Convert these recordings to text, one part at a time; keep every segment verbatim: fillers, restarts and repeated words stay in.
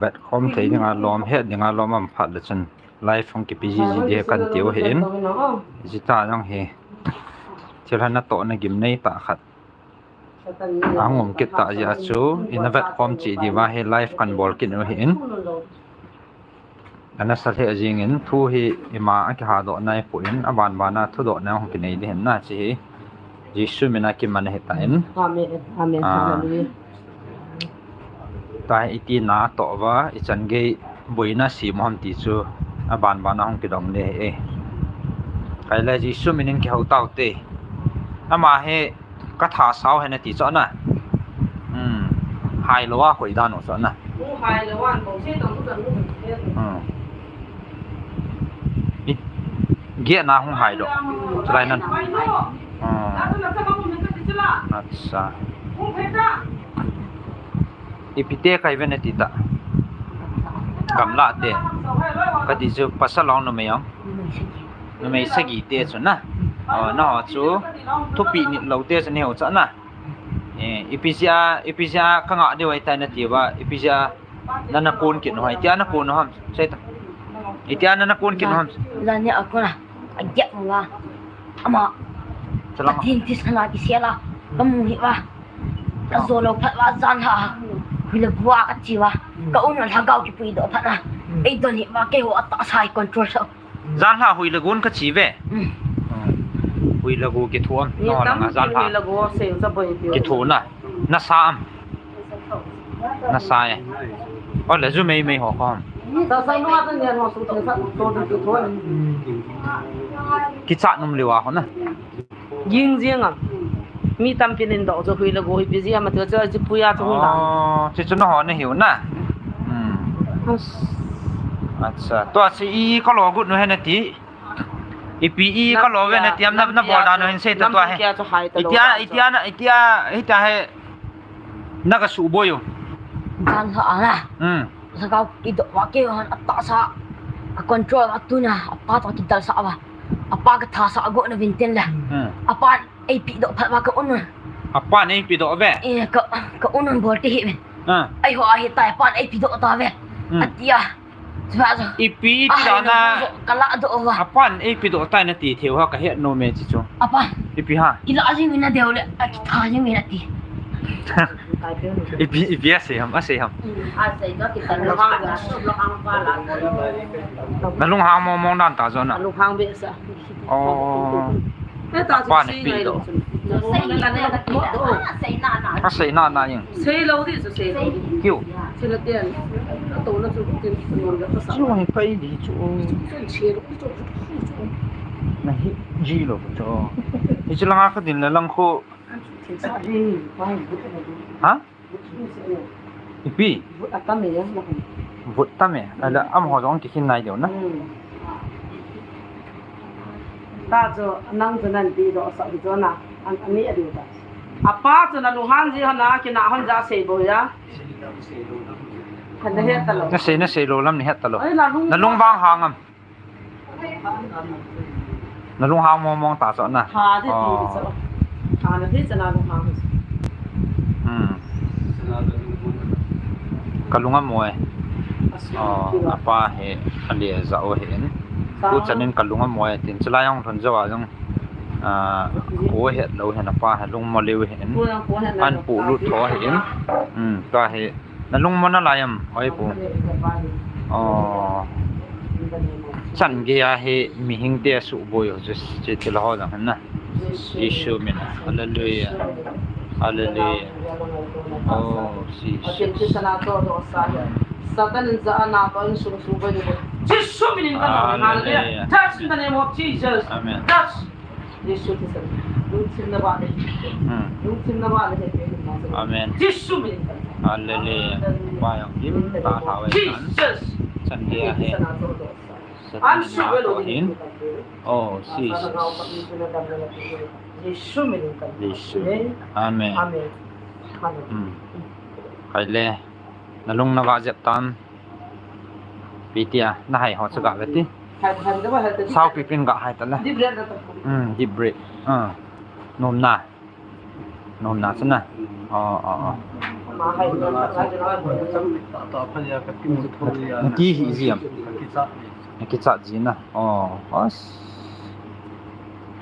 Vet khom thei dinga lom, het dinga lom um phat le chun live hung kipe jiji ding kan tiu ahin. Jita jong hi thil hana tohna gimnei tah khat ahung um kit tah jeh a chu ina vet khom cheh diuva hi live kan bol kit u ahin. Ana sa lheh jingin thu hi ima a kihadoh nai poi in, aban ban a thudoh nai hung kinei ding ahin na, hiche hi Jesu min a kiman ahitan. Amen. Amen. Ah. Hallelujah. Tua hi iti na toh uva, ichan gei boina sem u ham ti chu aban ban a hung kidong ding ahi. Kei le Jesu min in kihou tau te. Ama hi ka tha sao hen ati chu na. Hmm. Hai lou a koi dan u chu na. Hmm. I, geh na hung hai doh. Chulai nan. Hmm. Acha. Ipi te kahi uvem ati ta. Gamla te. Kati chu pasal ong numei ong. Numei sagi te chu na. Oh, na ho chu thupi nit lou te chu ni ho chu na. Eh, ipi jeh a, ipi jeh a ka ngah diu ahitai nati uva, ipi jeh a nana kon kit u ham, itia na kon u ham, sei ta. Itia nana kon kit u ham. Lani a kon a, a geh uva. Ama. Chalang. Ka tin tis kana kisel a, ka mu hi uva. Ka jo lou phat uva, jan lha. Hui le gua ka chi uva. Ka un lhagao kipui doh phat a. Ei don hi uva, keiho atahsa hi control sa. Jan lha hui le gun ka chi ve. Mm. Hmm. Hui le gu kithu am. Ni no, tam langa jan lha. Hui le gu sei sa boi ti. Kithu na. Na sa am. Na sa e. O le ju mei mei ho khom. Sa sa no atan yan ho su theng sa to du kithu am. Kicha num liwa ho na. Ging jing a. Mi tampi nin doh chu hui le gu hi busy a, ma tu chu a ji pui a chu hung dan. Oh, chu chu na ho na hiu na. Hmm. Acha, tua chu i ka lo gut nu hen ati. Ipi i ka lo ve na ti am na, na bol dan nu hen sei ta tua he. Itia, itia na, itia, itia he. Na ka su boi u. Jan lha a na. Hmm. Lhagao kidoh uva keiho atahsa. Ka control a tuna, apa toh kidal sa uva. Apa ka tha sa a go na vin tin le. Hmm. Apa eipe doh phat uva ka un un. Apan eipe doh ve? Eh, ka, ka un un bol te hi ve. Ah. Eiho ahi tai, apan eipe doh ta ve. Hmm. Atia. Chua chu. Ipi ti dan a. Ka la doh uva. Apan eipe doh tai nati thei u ha ka het nom e chi chu. Apan. Ipi ha? Kila jing vin na deu le, a kitha jing vin ati. Ipi, ipi asei ham, asei ham. Hmm, asei to kita lu hang, lu hang pa la. Na lunghang mong mong dan ta jo na. Lunghang behseh. Oh. Apa na pi doh. Asei na na ing. Sei lou di chu sei lou. Kiu. Sei la tian. To na chu tin non ga sa. Chu hi pai di chu. Na hi ji lou chu. Hiche langa ka din le lang khu. Ha? Ipi? Vut atam e, na kan. Vut tam e. Ala, amaho jong kikhin nai diu na. Hmm. Ta chu, nang chu nan ti doh sa di chu na. An, ani a diu ta. Apa chu na lunghang ji hon a, kina hon ja sei boi a. Kan na het ta lou. Na sei, na sei lou lam ni het ta lou. Ai, na lung, na lung vang hang am. Na lunghang mong mong ta chu na. Tha di ti chu. Tha na di chu na lunghang. Hmm. Ka lung amo e. Oh, apa hi ali ja u hin. Tu chan in ka lung amo e tin chulai jong thun jo a jong. Ah, ko het lou hin apa hi lung mo leu hin. An pu lut tho hin. Hmm, ka hi. Na lung mo nalai am, oi pu. Oh. Chan gei a hi mihing te asuh boi u chu, chu ti la ho jong hin na. Jesu min a. Hallelujah. Hallelujah. Oh, Jesus. Satan in ja ana to in sung sung boi. Jesu min in ka. Hallelujah. Touch in the name of Jesus. Amen. Touch. Jesu Christa. Lungthim na ba le. Hmm. Lungthim na ba le he pe na. Amen. Jesu min. Hallelujah. Ba yang dim ta ha wai kan. Jesus. Chan dia he. An su ve lo hin. Oh, Jesus. Jesu min. Jesu. Amen. Amen. Amen. Hmm. Hai le. Na lung na va jep tan. Pi tia, na hai ho chu ga ve ti. Hai, hai, hai, hai, hai. Sau pi pin ga hai ta le. Deep breath na ta. Hmm, deep breath. Ah. Nom na. Nom na chu na. Oh, oh, oh. Naki hi jia. Naki chat jina. Oh, as.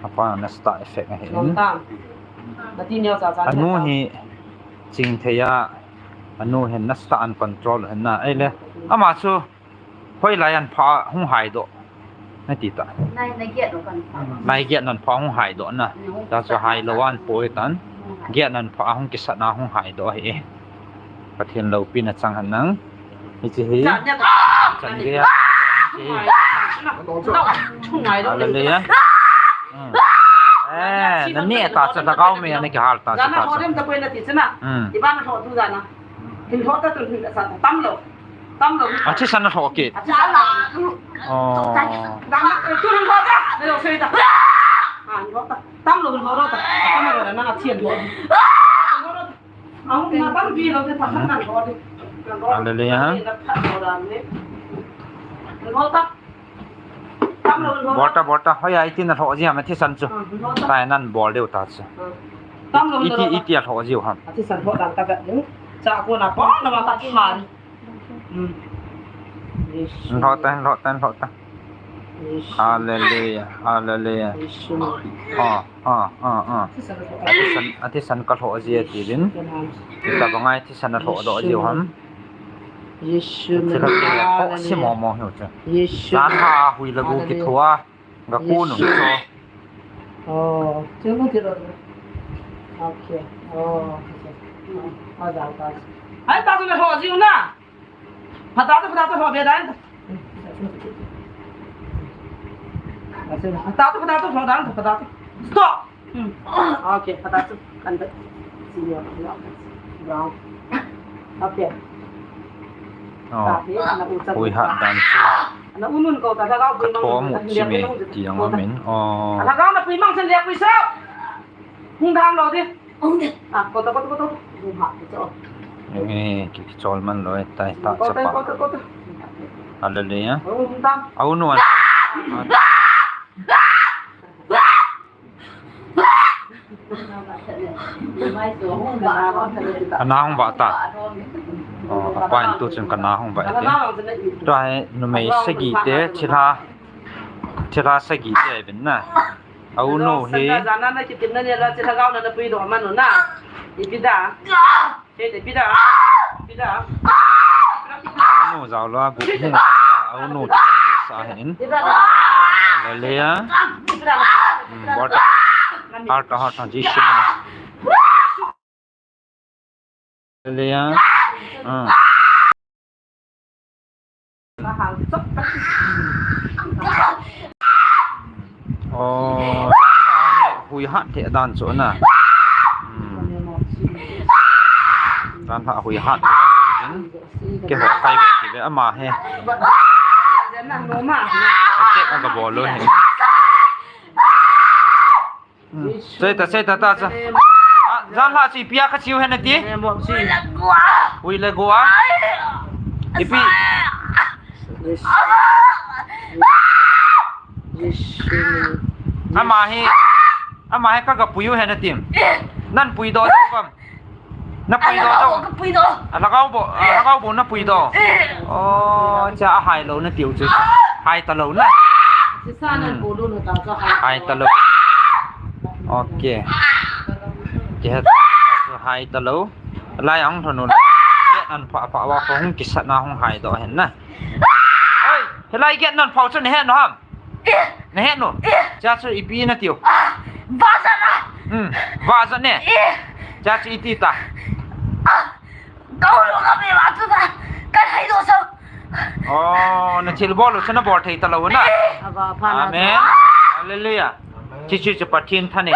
Apa na start effect ahi. Anu hi ching thei a. Anu hin na start an control hin na. Ei le. Ama chu hoilai an pha hung hai doh. Nati ta. Lai giat nan pha hung hai doh na. Ta chu hai lo an poi tan. Giat nan pha hung kisat na hung hai doh hi. Pathen lopi na chang han nang. Hichi hi. Chan ge. Hallelujah. Eh, na ne ta cha da gao me ne ki hal ta cha ta. Iban ho tu jana. Hin ho ta tu hin sa tam lo. Tam lo. A thisan a lhoh kit. A thisan a lhoh. Oh. Tam lo, tu lhoh ta. Lhoh sei ta. A, lhoh ta. Tam lo, lhoh ta. Tam lo, na a thian lhoh. Lhoh ta. A, na tam bi lo te, tam na lhoh de. Hallelujah. Lhoh ta. Tam lo, lhoh ta. Bol ta, bol ta. Hoiya, iti na lhoh ji ham, a thisan chu. A, lhoh ta. Tai nan bol deu ta chu. A. Tam lo, iti, lhoh ta. Iti a lhoh ji ham. A thisan lhoh dan ka vet ding. Cha ko na pa, na ma ta thian. Lhoh ta, lhoh ta, lhoh ta. Hallelujah, hallelujah. Oh, oh, oh, oh. A thisan, a thisan ka lhoh ji ati din. Ita bangai thisan a lhoh doh ji ham. Thil a kile ko si mo mo hiu chu. Jan ha hui la gu ki thua. Ga ku nu cho. Oh, chu nu ti lo. Okay. Oh, okay. Ma jang ta. Ai ta tu le ho ji na. Pha ta tu, pha ta tu ho be dan. Pha ta tu, pha ta tu ho dan, pha ta tu. Stop. Hmm. Okay, pha ta chu kan bai. Senior, brown. Okay. Oh. Hui hat dan chu. Ana unun ko ta lhagao pui mang. Ko mu chi me ti ang amin. Oh. Lhagao na pui mang chen le pui sa. Hung dang lo di. Hung di. Ah, ko ta, ko ta, ko ta. Hung ha, ko ta. Eh, ki, ki chol man lo, eh, tai ta. Ko ta, chapa. Ko ta, ko ta. Hallelujah. Hung dang. Au nu an. Ana hung vah ta. Oh, apa in tu chun kana hung vah te. Tua hi numei sagi te, thilha, thilha sagi te bin na. Au nu hi. Sana na kitim na ni la thilha gao na na pui do manu na. Ipi da. Au nu jao lou a gu hung a, au nu ti sa hin. Hallelujah. Hmm, bol ta. Har ta, har ta, Jisu min. Hallelujah. Hmm. Oh, hui hat thei dan chu na. Hmm. Dan ha hui hat thei dan chu. Keiho kai ve ti ve ama hi. Attack aga bol lou hi. Hmm. Sei ta, sei ta, ta cha. Ah, jan ha chu ipi a ka chiu hen ati. Hui le go a. Ipi. Ama hi, ama hi ka ga pui u hen atim. Nan pui do do kam. Na pui do do. Ka pui do. A lhagao bou, a lhagao bou na pui do. Oh, cha a hai lou na tiu chu. Hai ta lou na. Hai ta lou. Okay. Ke ha chu hai ta lou. Lai ang thonu la. Ke an pha pha wa ko hung kisat na hung hai do hen na. Oi, hilai giat nan phau chu na het nom ham? Eh. Na het nom? Eh. Cha chu ipi na tiu? Ah, vazat na. Hmm, vazat ne? Eh. Cha chu iti ta? Ah, ka ulu ka be va tu ta. Ka hai do sa. Oh, na thil bol u chu na bol thei ta lou na. Eh. Amen. Hallelujah. Chi chi chi Pathen thanei.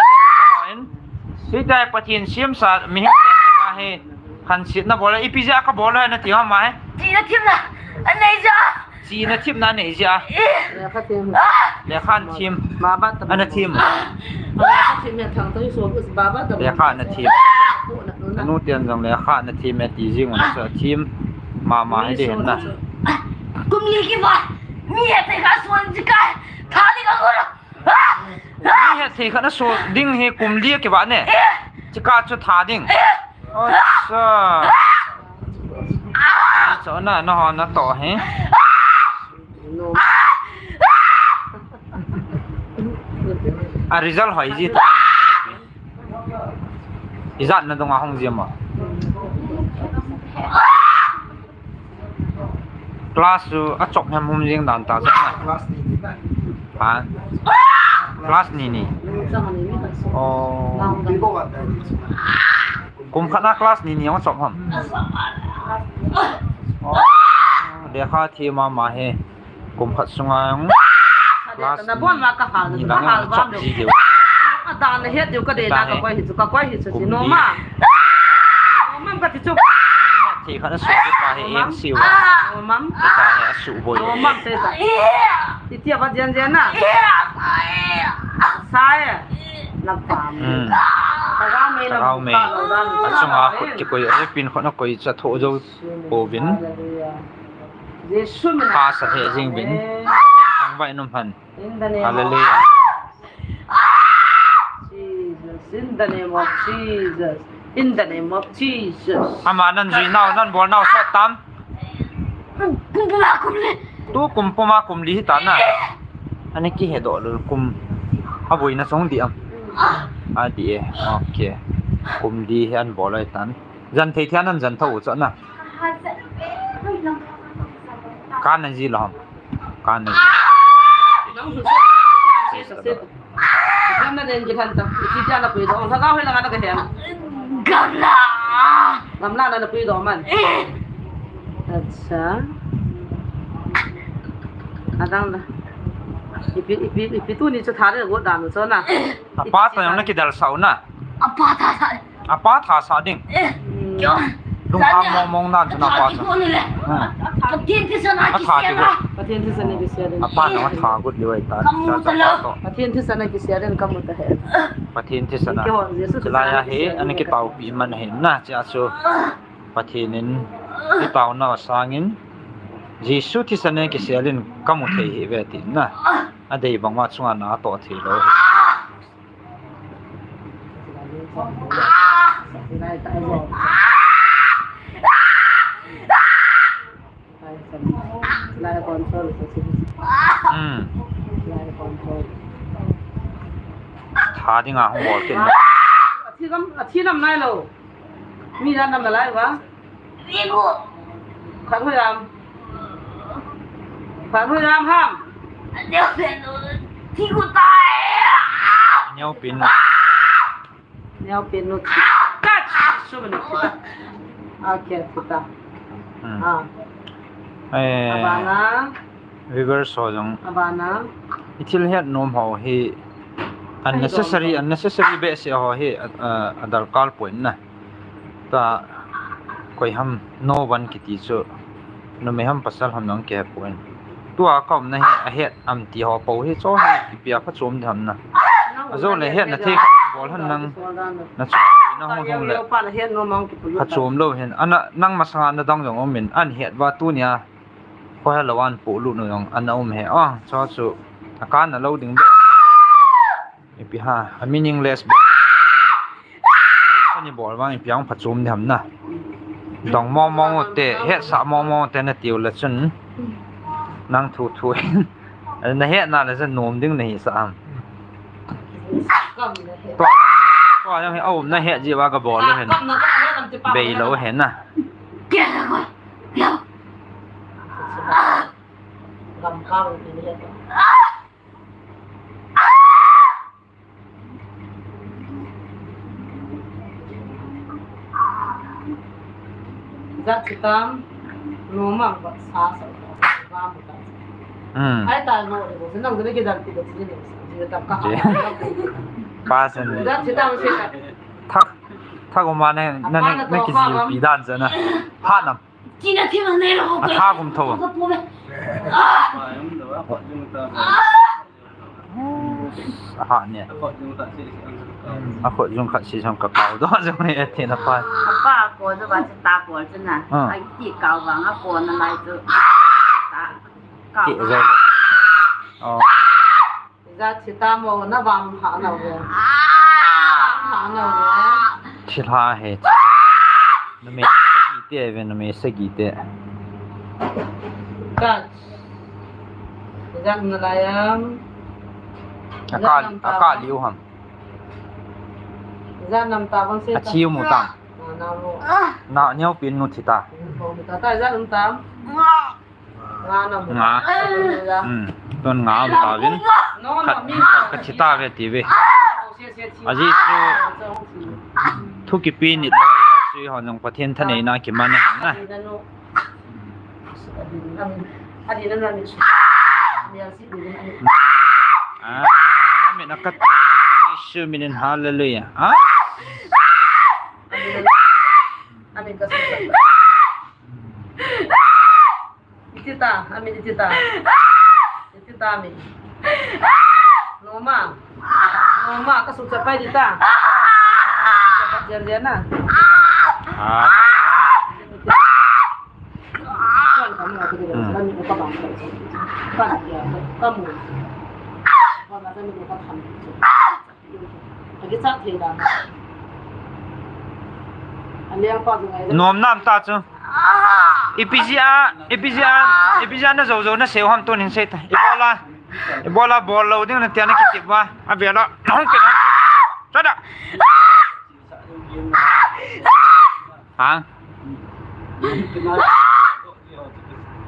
Hitia Pathen siamsa mihem te chunga hi khansetna bol a ipi jeh a ka bol u na ti ham mai? Chihna themna anei jeh a. Chihna themna anei jeh a. Eh. Lekha thim. Ah. Lekha thim. Ana thim. Lekha ana thim. Anu ten jong lekha ana thim e ti jing un sa thim. Mama hi de na. Kum li kiva. Mi he thei kha suan ji ka. Tha li ka gora. Mi he thei kha na so ding hi kum li kiva ne. Chika chu tha ding. Acha. So na, na ho na to he. A result hoi ji ta. Ijat na dong a hung ji ma. Class chu a chop hem hum jing dan ta chop na. Ha? Class ni ni. Oh. Kum khat na class ni ni a chop ham. Oh. Lekha thi mama he. Kum khat sunga class ni lang a chop ji diu. A dan na het diu ka de na ka koi hi chu, ka koi hi chu si no ma. No mam ka ti chu. Thi khat na su pa he em siu. No mam. Ka he a su boi. No mam se ta. Ti ti a ba jen jen na. Sa e. Lam pam. Hmm. Tagau mei lam. Tagau mei. A chunga khut kikoi, a pin khut na koi cha tho jo uvin. Hallelujah. Jesu min. Pha sa the jing vin. Thangvah in um hen. In the name of Hallelujah. Jesus, in the name of Jesus, in the name of Jesus. Ama nan jui nau, nan bol nau sot tam. Kum puma kum li. Tu kum puma kum li hi ta na. Ani kihe doh lou kum. A boina song di am. A di e. Okay. Kum li hi an bol ai tan. Jan thei thian an jan tho u chot na. Ka na ji lou ham. Ka na ji. Nang su se, se, se, se. Kan na den ji kan ta. Iti ja na pui do. Lhagao he langa na ka he. Gamla. Gamla na na pui do man. Acha. Adang da. Ipi, ipi, ipi tuni chu tha le go dan u chot na. Apa ta yang na kidal sau na. Apa ta sa. Apa tha sa ding. Eh, kyo. Lungkham mong mong nan chu na pa chu. Hmm. Pathen thisana kisel a. Pathen thisana kisel a. Apa na tha gut liu ai ta. Kamu ta lou. Pathen thisana kisel a kamu ta he. Pathen thisana. Kyo, Jesu thisana. Chulai a hi, ani kitao pi man hi na, chia chu. Pathen in kitao na sangin. Jesu thisana kisel in kamu thei hi ve ti na. A dei bang ma chunga na to thei lou. Hmm. Tha dinga hung bol kit na. Athi gam, athi nam nai lou. Mi jan nam nalai va. Khan hui ram. Khan hui ram ham. Neo pin. Neo pin nu. Kat. Su mani kita. Okay, kita. Hmm. Ah. Eh. Abana. Viewers ho jong. Abana. I thil het nom ho hi unnecessary, unnecessary behseh ho hi, a, a, a darkar poi na. Ta koi ham no one kiti chu. Numei ham pasal ham nang ke poi. Tua ka umna hi a het am ti ho po hi chu hi ipi a phachom di ham na. A jo le het na thei ka bol han nang. Na chu na hung hung le. Phachom lou hin. Ana nang masanga na dang jong um in an het va tunia. Koi ha lou an pu lu nu jong ana um he. Ah, cho chu. A kan na lou ding be. Ipi ha, a meaningless be. Sani bol vang ipi ang phachom ni ham na. Dong mong mong u te, het sa mong mong u te na tiu le chun. Nang thu thu. Na het na le chun nom ding na hi sa am. Tua, tua jong hi a um na het ji va ka bol u hen. Bei lou hen na. Gam kau ni ni. Jat chitam, no mang ba sa sa ba mu ta. Hmm. Ai ta no ni ko, nang jale ke dan ti ko ti ni. Ji ta ka. Ji. Pa sen. Jat chitam se ta. Thak, thak uma ne, na, na, na ki ji pi dan sa na. Ha nam. Tina thim ang nei lo. A tha kum tho. Ka pu me. A ha ne. A khut jung khat si jong ka kau do jong ne e thina pa. Apa ko jo ba ta ko jo na. Ah. Ai ti kau ba nga ko na lai jo. Ta. Kau. Ti jo. Oh. Jat chita mo na bang ha na ve. Ha na ve. Thil ha he. Numei sagi te ve, numei sagi te. Ka. Jan na layam. Aka, aka liu ham. Jan nam ta bang se. Achiu mu tam. Na, na mu. Na, neo pin nu thi ta. Ko ta ta jan nam tam. Nga na mu. Nga. Hmm. Tun nga um ta vin. No, no, mi ka thi ta ve ti ve. Aji su. Thu kipi ni lo ya su ho jong Pathen thaneina kiman na. Ah, amen, akat. Jesu minin, hallelujah. Ah? Amen, amen. Itita, amen, itita. Itita, amen. Noma. Noma, ka suksa pai di ta. Ka jen jen na. Ah. Chuan ka mu a ka di ka mu. Ka mu. Ka mu. Ka mu. Ka mu. Ka mu. Nuam nam ta chu. Ipi jeh a, ipi jeh a, ipi jeh a na jou jou na seu ham tunin sei ta. Ibola, ibola bol lou ding na tia na kitip uva. A vela. Hung kin. Chada. Ha?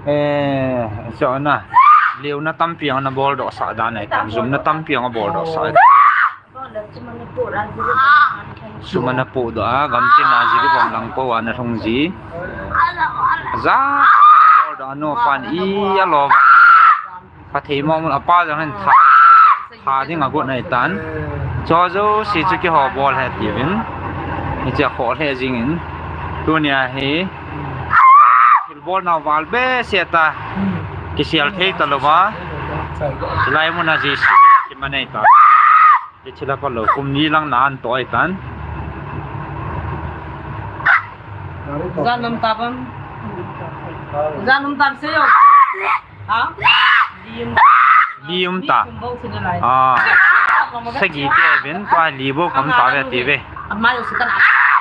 Eh, so na. Liu na tampi ang na bol doh sa dan ai tam. Zum na tampi ang bol doh sa. Sum ana podoh a, gamtin a ji ki bom lang po ana thung ji. Ja, bol doh a nu pan i a lo. Ka thei mo mun apa jang hen tha. Tha ding a got nai tan. Cho jo si chu ki ho bol he ti vin. Ni cha kho he jing in. Tunia hi. Thil bol na val be se ta. Ki sial thei ta lo ba. Chilai mun a ji si ki ma nei ta. Ti chila ko lo kum ni lang na an to ai tan. Jan nam ta bam. Jan nam ta se yo. Ha? Li um ta. Li um ta. Li um bou thina lai. Ah. Sagi te vin tua li bou kam ta ve ti ve. Amai u sikan.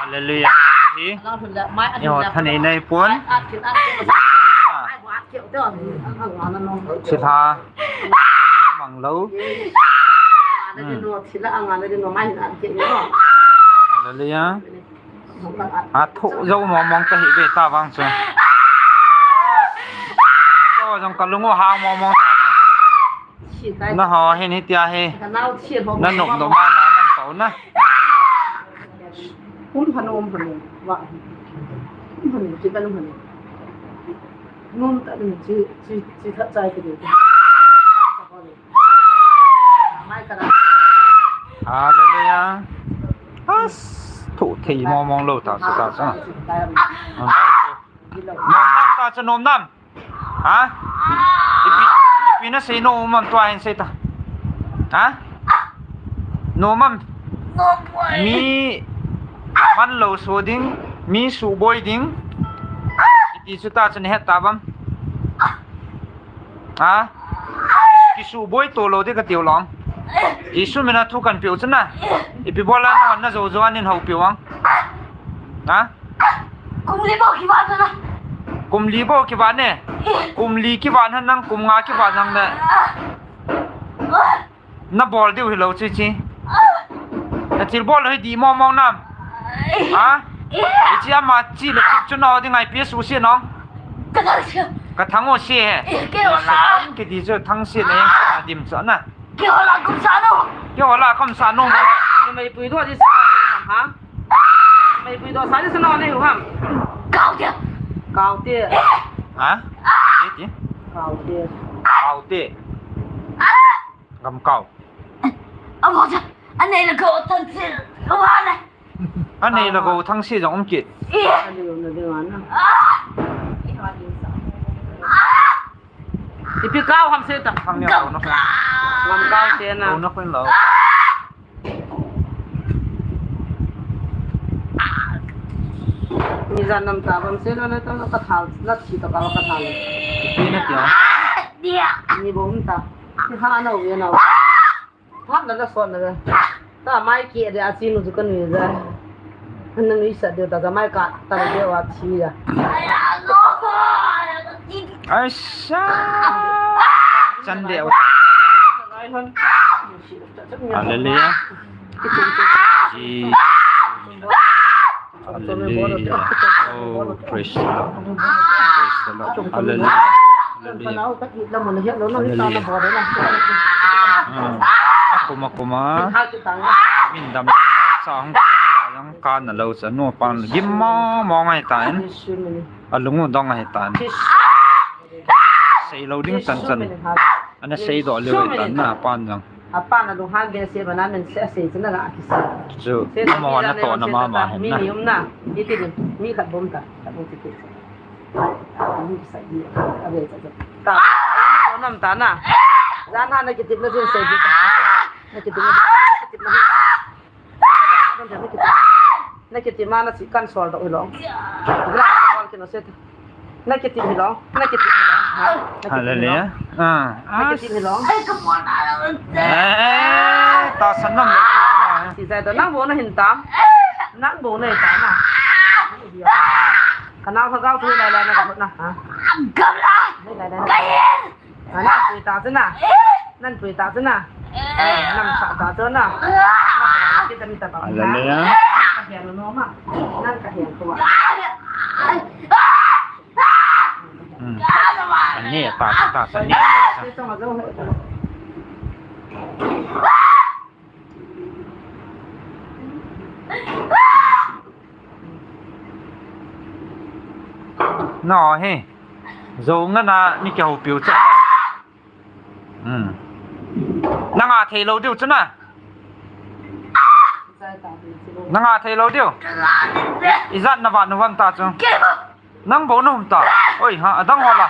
Hallelujah. Hi. Ni ho thanei nei pon. Sitha. Mang lo. Hallelujah. A thu jo mong mong ta hi ve ta vang chu. Cho jong ka lungu hang mong mong ta chu. Na ho hin hitia hi. Na nop nop ma na nan to na. Um hanu, um hanu. Wa. Um hanu, kita um hanu. Num ta ding chi, chi, chi that chai ke ding. Hallelujah. As, thu thei mong mong lo ta chu ta chu. Nom nam ta chu nom nam. Ha? Ipi, ipi na sei nom nam tua hin sei ta. Ha? Nom nam. Mi man lo so ding, mi suboi ding. Iti chu ta chu na het ta bam. Ha? Ki suboi to lo de ka tiu long. Jesu mina thu kan piu chu na. Ipi bola na hon na jo jo anin ho piu ang. Ha? Kum li bou kivat na. Kum li bou kivat ne. Kum li kivat na nang kum nga kivat nang ne. Na bol diu hi lo chi chi. Na thil bol hi di mong mong nam. Ha? Ichi ama chi le chi chu no ding ai pi su si no. Ka thang si. Ka thang o si he. Ke o la. Ki di chu thang si ne yang sa dim chu na. Ke o la kum sa no. Ke o la kum sa no. Ni mai pui do di sa ha. Mai pui do sa di sa no ne hu ham. Kau te. Kau te. Ha? Ti ti. Kau te. Kau te. Gam kau. Amo cha, anei le ko thang si, ko ha le. Anei le ko thang si jong um kit. Ih. Ipi kau ham se ta. Thang ni ko na. Gam kau se na. Ko na ko lo. Ni jan nam ta bam se lo na ta ka thal, na thi ta ka ka thal. Ipi na tia. Ni bom ta. Ni ha na u ya na. Hat na la son na la. Ta mai ki de a chi nu chu ka nui ja. Han na nui sa de ta ja mai ka ta de wa chi ya. Ai ya no. Ai ya ti Aisa. Chan deu. Hallelujah. Hallelujah. Oh, praise the Lord. Praise the Lord. Hallelujah. Hallelujah. Hallelujah. Hmm. Akuma kuma. Min dam sa hung ka na lo sa nu pan gim mo mo ngai tan. Alung u dong ahi tan. Sei lo ding chan chan. Ana sei doh leo tan na pan jong. Apan alung hang behseh bana min sei sei chun aga kisei. Chu. Sei amo na to na mama hen na. Mi ni um na. Iti ni. Mi khat bom ta. Khat bom ti ti. Mi kisei ni. Abe cha cha. Ta. Ayo na nam ta na. Jan ha na kitip na jin sei di. Na kitip na. Kitip na. Na kiti ma na si kan sol doh hilou. Gra na bol kino se. Na kiti hilou. Na kiti hilou. Ha? Na kiti hilou. Hallelujah. Ah. Na kiti hilou. Eh, ta san nam. Si sai to nang bou na hin tam. Nang bou na hin tam na. Kana ka gao tu lai lai na ka na. Ha? Gamla. Lai lai na. Kai. Ah, nan pui ta chu na. Nan pui ta chu na. Ah, nan sa ta chu na. Hallelujah. Ka hian no ma. Nan ka hian tua. Hmm. Ani ta ta ani. No he. Zo nga na mi ke ho piu cha. Hmm. Nanga thei lou diu chu na. Nanga thei lou diu. Ijat na va nu vam ta chu. Nang bou na um ta. Oi ha, adang ho la.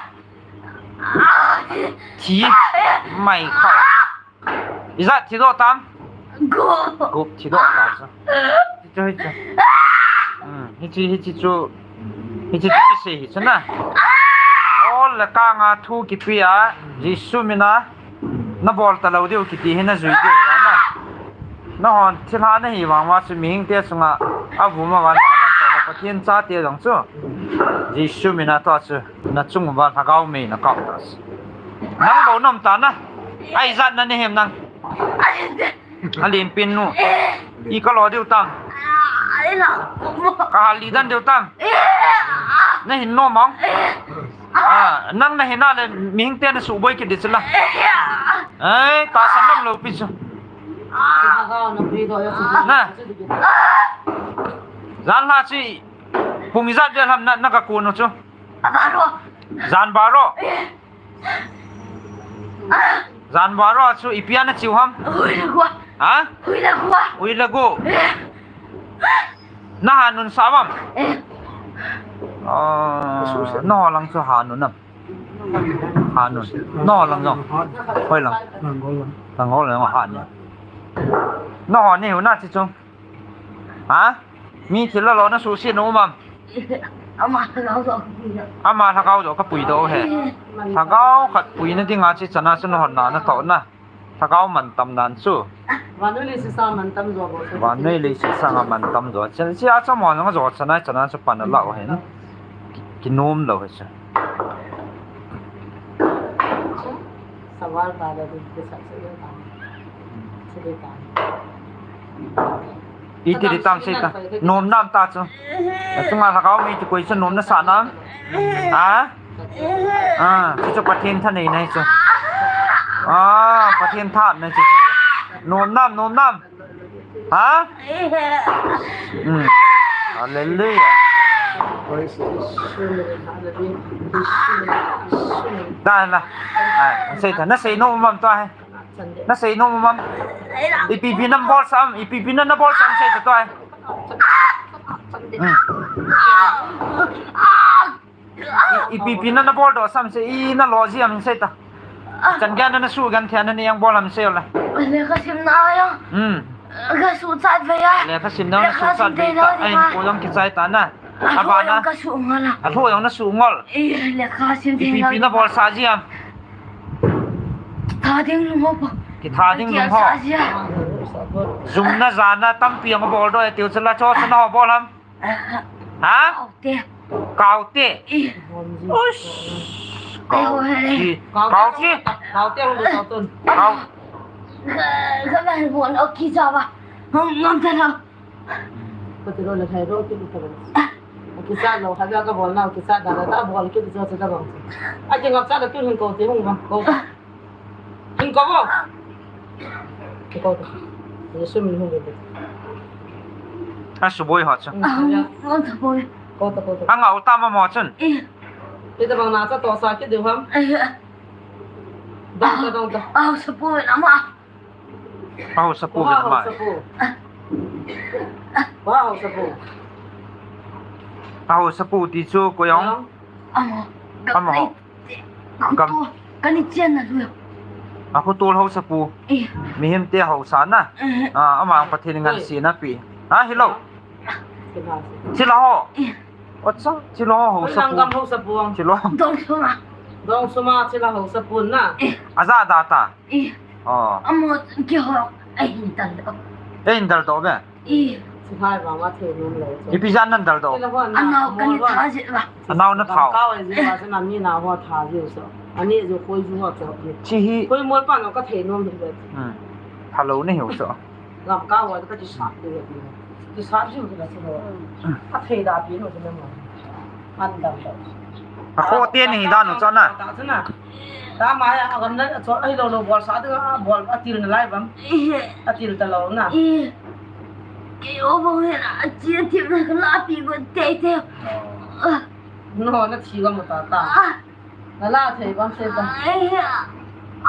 Thi. Mai kha. Ijat thi doh tam. Gup. Gup thi doh ta chu. Hichu, hichu. Hmm, hichu, hichu chu. Hichu chu kisei hi chu na. Ol le kang a thu kipe a, Jesu min a, na bol ta lou diu kiti hi na jui diu ahi na. Nahon thilha na hi vang uva chu mihing te chunga, a vum a van a man to na Pathen chate jong chu. Jesu min a tua chu, na chung uva Lhagao mei na kap ta chu. Nang bou na um ta na. Ai ijat na ni hem nang. Alenpen nu. I ka lo diu tam. Ka hal li dan diu tam. Na hin nom mong. Ah, nang na hin a le mihing te na suboi kit di chu la. Ai, ta san nom lou pi chu. Na. Jan la chi. Pung ijat vel ham na, na ka kun u chu. Jan baro. Jan baro chu ipi a na chiu ham? Ui le gu. Ha? Ui le gu. Ui le gu. Na hanun sa vam? Eh. Ah, na ho lang chu hanun am? Hanun. Na ho lang jong. Hoi lang. Lang ho lang hanun. Na ho ni hu na chi chu. Ha? Mi thil la lo na suhset na um am? Ama Lhagao joh ka pui doh. Ama Lhagao joh ka pui doh he. Lhagao khat puina dinga chi chana chu na hon na na toh na. Lhagao mantam dan chu. Vannoi leiset sanga mantam joh bou chu. Vannoi leiset sanga mantam joh. Chen sia chu mo jong joh chana chana chu pan a la u hen. Ki, kinom lou he chu. Saval ta le, ki sa se ta. Iti di tam sei ta. Nom nam ta chu. Achunga Lhagao mei ti koi chu nom na sa nam. Ha? Ah, chu chu Pathen thanei na hi chu. Ah, Pathen tha na chu chu. Nom nam, nom nam. Ha? Hmm. Hallelujah. Praise the Lord. Da la. Ai, sei ta, na sei nom um am tua he. Na sei nom um am. Ipi ipi na bol sam, ipi ipi na na bol sam sei ta tua he. Hmm. I, ipi ipi na na bol doh sam sei, i na lo ji am sei ta. Chan gei na na su gan thei na ni jong bol ham sei la. Lekha sim na jong. Hmm. Ka su chat ve a. Lekha sim na na su chat ve ta. Ai, ko jong kichai ta na. Aba na. Ka su ngol a. A tho jong na su ngol. Eh, lekha sim thei. Ipi ipi na bol sa ji am. Tha ding lung ho pa. Kitha ding lung ho. Jum na ja na tampi jong bol doh e tiu chu la cho chu na ho bol ham. Ha? Kaute. Kaute. I. Ush. Kau, kau chi. Kau te, kau te, kau te, kau te. Kau. Ka, ka ban bol, o ki cha ba. Ngam, ngam ta la. Ka ti lo la thai ro ki ti ka ban. Ki cha lo, ha ka bol na, ki cha da la, ta bol ki ti cha cha da bol. A ki ngam cha la tu hin kau te hung ba. Kau. Hin kau ba. Ki kau te. Ni sum ni hung de. A suboi ha cha. Ngam ta bol. Kau ta, kau ta. A ngau ta ma mo chun. Eh. Ita bang na cha to sa ki de ham. Eh. Dong ta, dong ta. Au, sapu nama. Au, sapu nama. Au, sapu. Au, sapu. Au, sapu ti chu ko yong. Amo. Amo. Kam. Kani chen na lu. Aku tol hau sapu. Eh. Mihem te hau sa na. Eh. Ah, ama ang Pathen ngan si na pi. Ha, hello. Sila ho. Eh. Ocha, chilo ho sapu. Langam ho sapu. Chilo. Dong suma. Dong suma chilo ho sapu na. Eh. Aja da ta. Eh. Oh. Amo ki ho. Eh, hin dal do. Eh, hin dal do be. Eh. Sihai ba ma the nun lo. Ipi jan nan dal do. Anau kani tha ji ba. Anau na tha. Ka wai ji ba sa na mi na ho tha ji so. Ani jo koi ju ho cho. Chi hi. Koi mol pa no ka the nun be. Hmm. Hello ne ho so. Lam ka wa ka ti sa ti ti. Ti sa ti ti na ti ho. A thei da pi no ti na mo. An da. A kho te ni da no cha na. Ta cha na. Ta ma ya a gam na cho ai lo lo bol sa ti a bol a til na lai bam. A til ta lo na. Ke o bo he na a chi a ti na ka la pi go te te. No na thi ga mo ta ta. Na la thei bang se ta. Ai ya.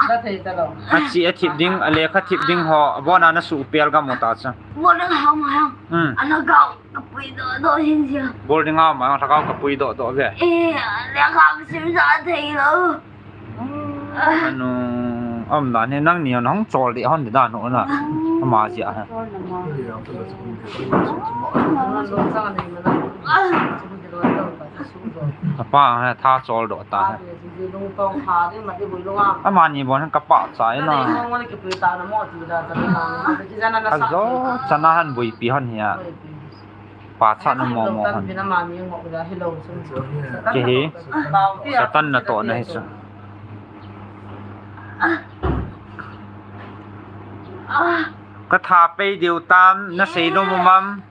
La thei ta lo. A chi a thip ding, a lekha thip ding ho, a bona na su pel ga mo ta cha. Bona ha ma ha. Hmm. Ana ga ka pui do do hin sia. Bol ding a ma, ta ga ka pui do do ve. Eh, lekha sim sa thei lo. Anu, am dan he nang ni hong chol de hon de dan ho na. Ama jia ha. Apa ha tha chol do ta ha. Ama ni bon ka pa cha na. Ajo chana han bui pi hon hia. Pa cha na mo mo hon. Ki hi. Satan na to na hi chu. Ka tha pei diu tam na sei nom um am.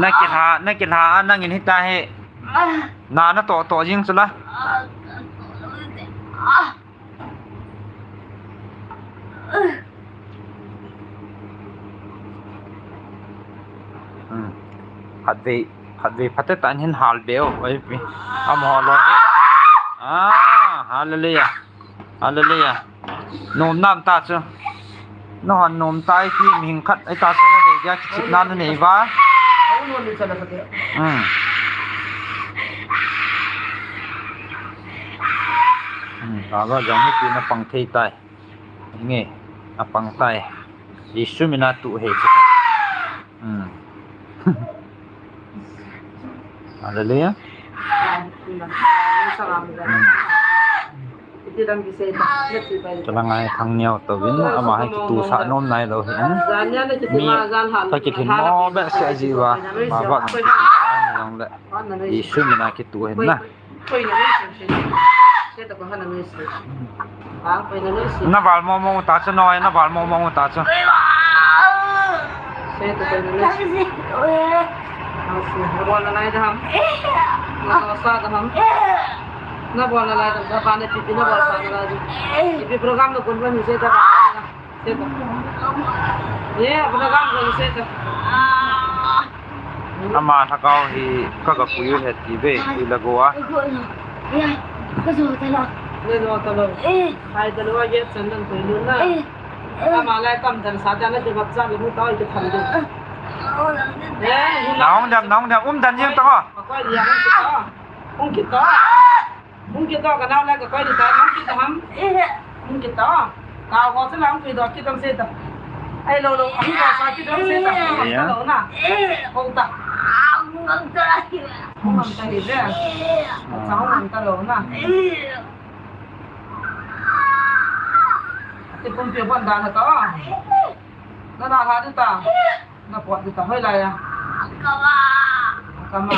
Na ki tha, na ki tha a nang in hita he. Na na to to jing chu la. Hmm. Khatvei, khatvei phate tan hin hal be o, oi pi. Amaho lo hi. Ah, hallelujah. Hallelujah. Nom nam ta chu. Nahon nom tai ti mi hing khat ai ta chu na dei dia kichipna na nei va. Hmm. Hmm, ta va jong mi ti na pang thei tai. Nge, a pang tai. Jesu mina tu he chu. Hmm. Hallelujah. Hmm. Chala ngai thang niau to vin, ama hai kitu sa nom nai lo hin. Mi ka kithin mo be se ji va. Ma va. Jong le. Jesu mina kitu hin na. Koina nei se, se ta ko hana nei se. Ha, koina nei se. Na val mo mo ta chu noi, na val mo mo ta chu. Se ta koina nei se. Na bol na lai da ham. Na sa da ham. Na bol na lai da, ba na pi pi na bol sa na lai da. Pi program na kun ba ni se ta ba. Ama lhagao hi ka, ka pui u he ti ve, pui la go a. Na hung dem, na hung dem, um dan jeng ta ko. Hung kit to. Hung kit to, ka nao lai ka koi di ta, hung kit to ham. Eh. Hung kit to. Ka ho se la hung kit to, kit to se to. Ai lo lo, hung kit to sa kit to se to. Hung kit to lo na. Eh. Hung ta. Hung ta hi ve. Hung ta hi ve. Eh. Sa hung ta lo na. Eh. Ti pum pi bon da na to. Na na ha di ta. Na pot di ta hoi lai a. Ka ba. Kama.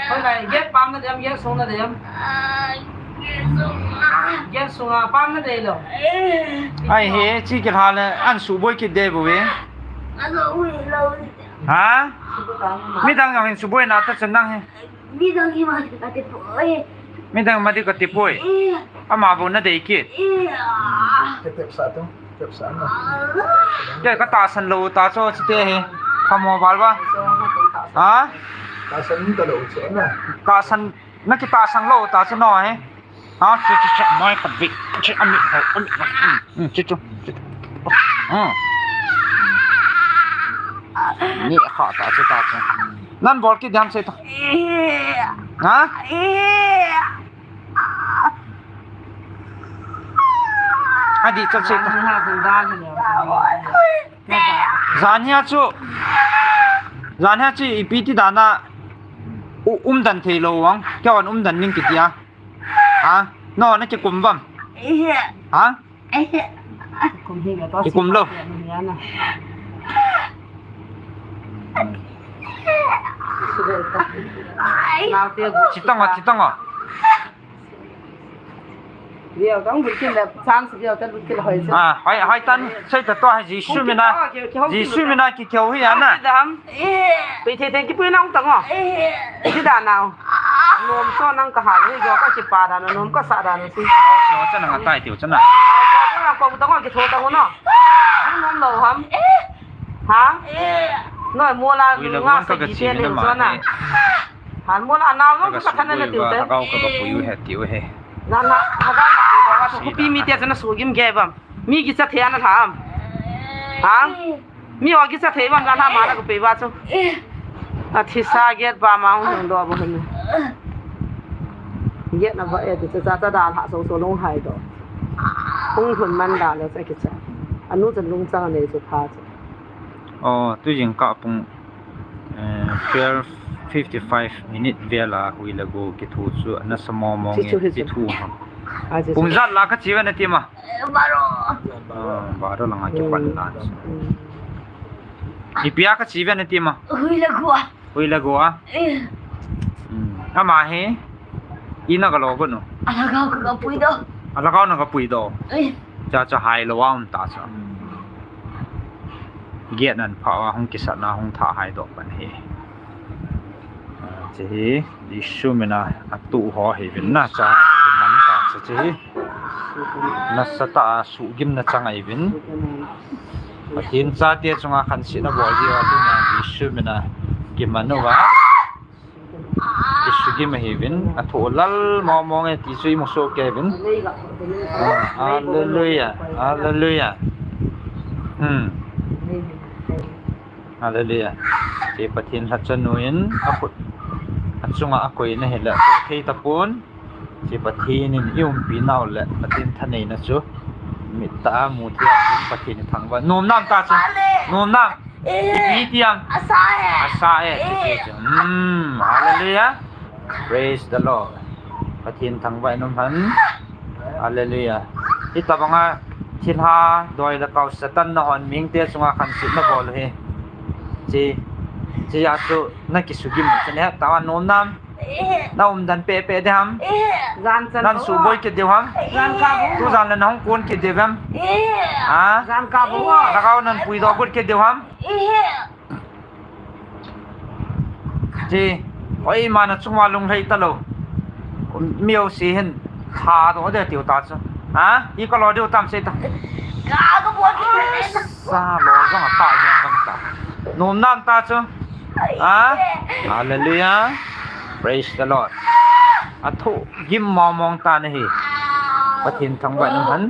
Hoilai, gate pam nadei am, gate sung nadei am? Gate sunga pam nadei lou. Ai he, chi kilha le, an suboi kit dei bou ve. Ha? Midang jong hin suboi na ta chan nang he. Midang hi ma kati poi. Midang ma di kati poi. Ama bou nadei kit. Te tepsa tu, tepsa na. Te ka tahsan lou ta chu, chite he. Phamo val va. Ha? Tahsan ta lou chu na. Tahsan, na kitahsan lou ta chu no he. Ha, chu, chu, chu, noi ka vik. Chu, ami, ho, ami, ho. Hmm, chu, chu, chu, chu. Hmm. Ni kha ta chu ta chu. Nan bol kit ding ham sei ta. Ha? Adi chal sei ta. Jan hia chu. Jan hia chu ipi ti dan a u-, umdan thei lou vang. Keivan umdan ning kiti a. Ha? No, na kikum vam. Ha? Kikum lou. Chitang o, chitang o. Viau tang bul kin le, chance viau tan bul kin hoi se. Ah, hoi, hoi tan, sei ta to hai Jesu mina. Jesu mina ki keu hi ana. Pi thei thei kipui na ung tang o. Ti da nau. Nom so nang ka hal hi jo ka kipa da na nom ka sa da na si. So cha nang atai tiu cha na. Ko ko ko tang o ki tho tang o no. Nom lou ham. Ha? Noi mo la nga sa ki te le so na. Han mo la nau no ka thana na tiu te. Ka ka pui u he tiu he. Na na, ha ka na tiu ka so pi mi te cha na su gim ge bam. Mi kicha thei ana tham. Ha? Mi ho kicha thei bam ka na ma na ka pe ba chu. A thi sa get ba ma hung do bo hin. Get na ba e ti cha cha da la so so long hai do. Hung hun man da lo cha kicha. Anu chan lung chang nei chu pha chu. O, tu jing ka pung, eh, twelve fifty-five minute vel a hui le go kithu chu ana sa mo mo nge kithu ham. Pung jat la ka chi ve na ti ma. Baro. Ah, baro langa kipan na. Ipi a ka chi ve na ti ma. Hui le go a. Hui le go a. Ama hi. Ina ka lo go no. Alagao ka ka pui do. Alagao na ka pui do. Cha cha hai lo a um ta cha. Giat nan pha a hung kisat na hung tha hai do pan hi. Chi hi. Jesu mina atu ho hi vin na cha, man ta cha chi hi. Nasa ta a su gim na chang ai vin. Pathen chate chunga khan sina bol ji a tu na Jesu mina kiman uva. Jesu gim hi vin. Athu lal mo mo nge ti chu i mu so ke vin. Hallelujah. Hallelujah. Hmm. Hallelujah. Chi Pathen lhachanu in akhut achunga akoina hi la thei tapon. Chi Pathen in i umpi nau le Pathen thaneina chu mit ta a mu thei a Pathen i thangvah. Nom nam ta chu. Nom nam. Pi tiam. Asa e. Asa e. Hmm. Hallelujah. Praise the Lord. Pathen thangvah in um hen. Hallelujah. Hitabanga thilha doi le kau Satan na hon mite chunga khan sina bol hi. Chi, chi a chu na kisugim chu ne ta nom nam. Na umdan pe pe de ham. Nan su boi ke de ham. Tu jan le na hung kon ke de ham. Ha? Lhagao nan pui do gut ke de ham. Chi, oi ma na chunga lung lhei ta lo. Miu si hin tha do de tiu ta chu. Ha? I ka lo diu tam se ta. Ka ka bo ki. Sa lo jong a ta yang gam ta. Nom nam ta chu. Ha? Hallelujah. Praise the Lord. Athu gim mo mong ta na hi. Pathen thangvah in um hen.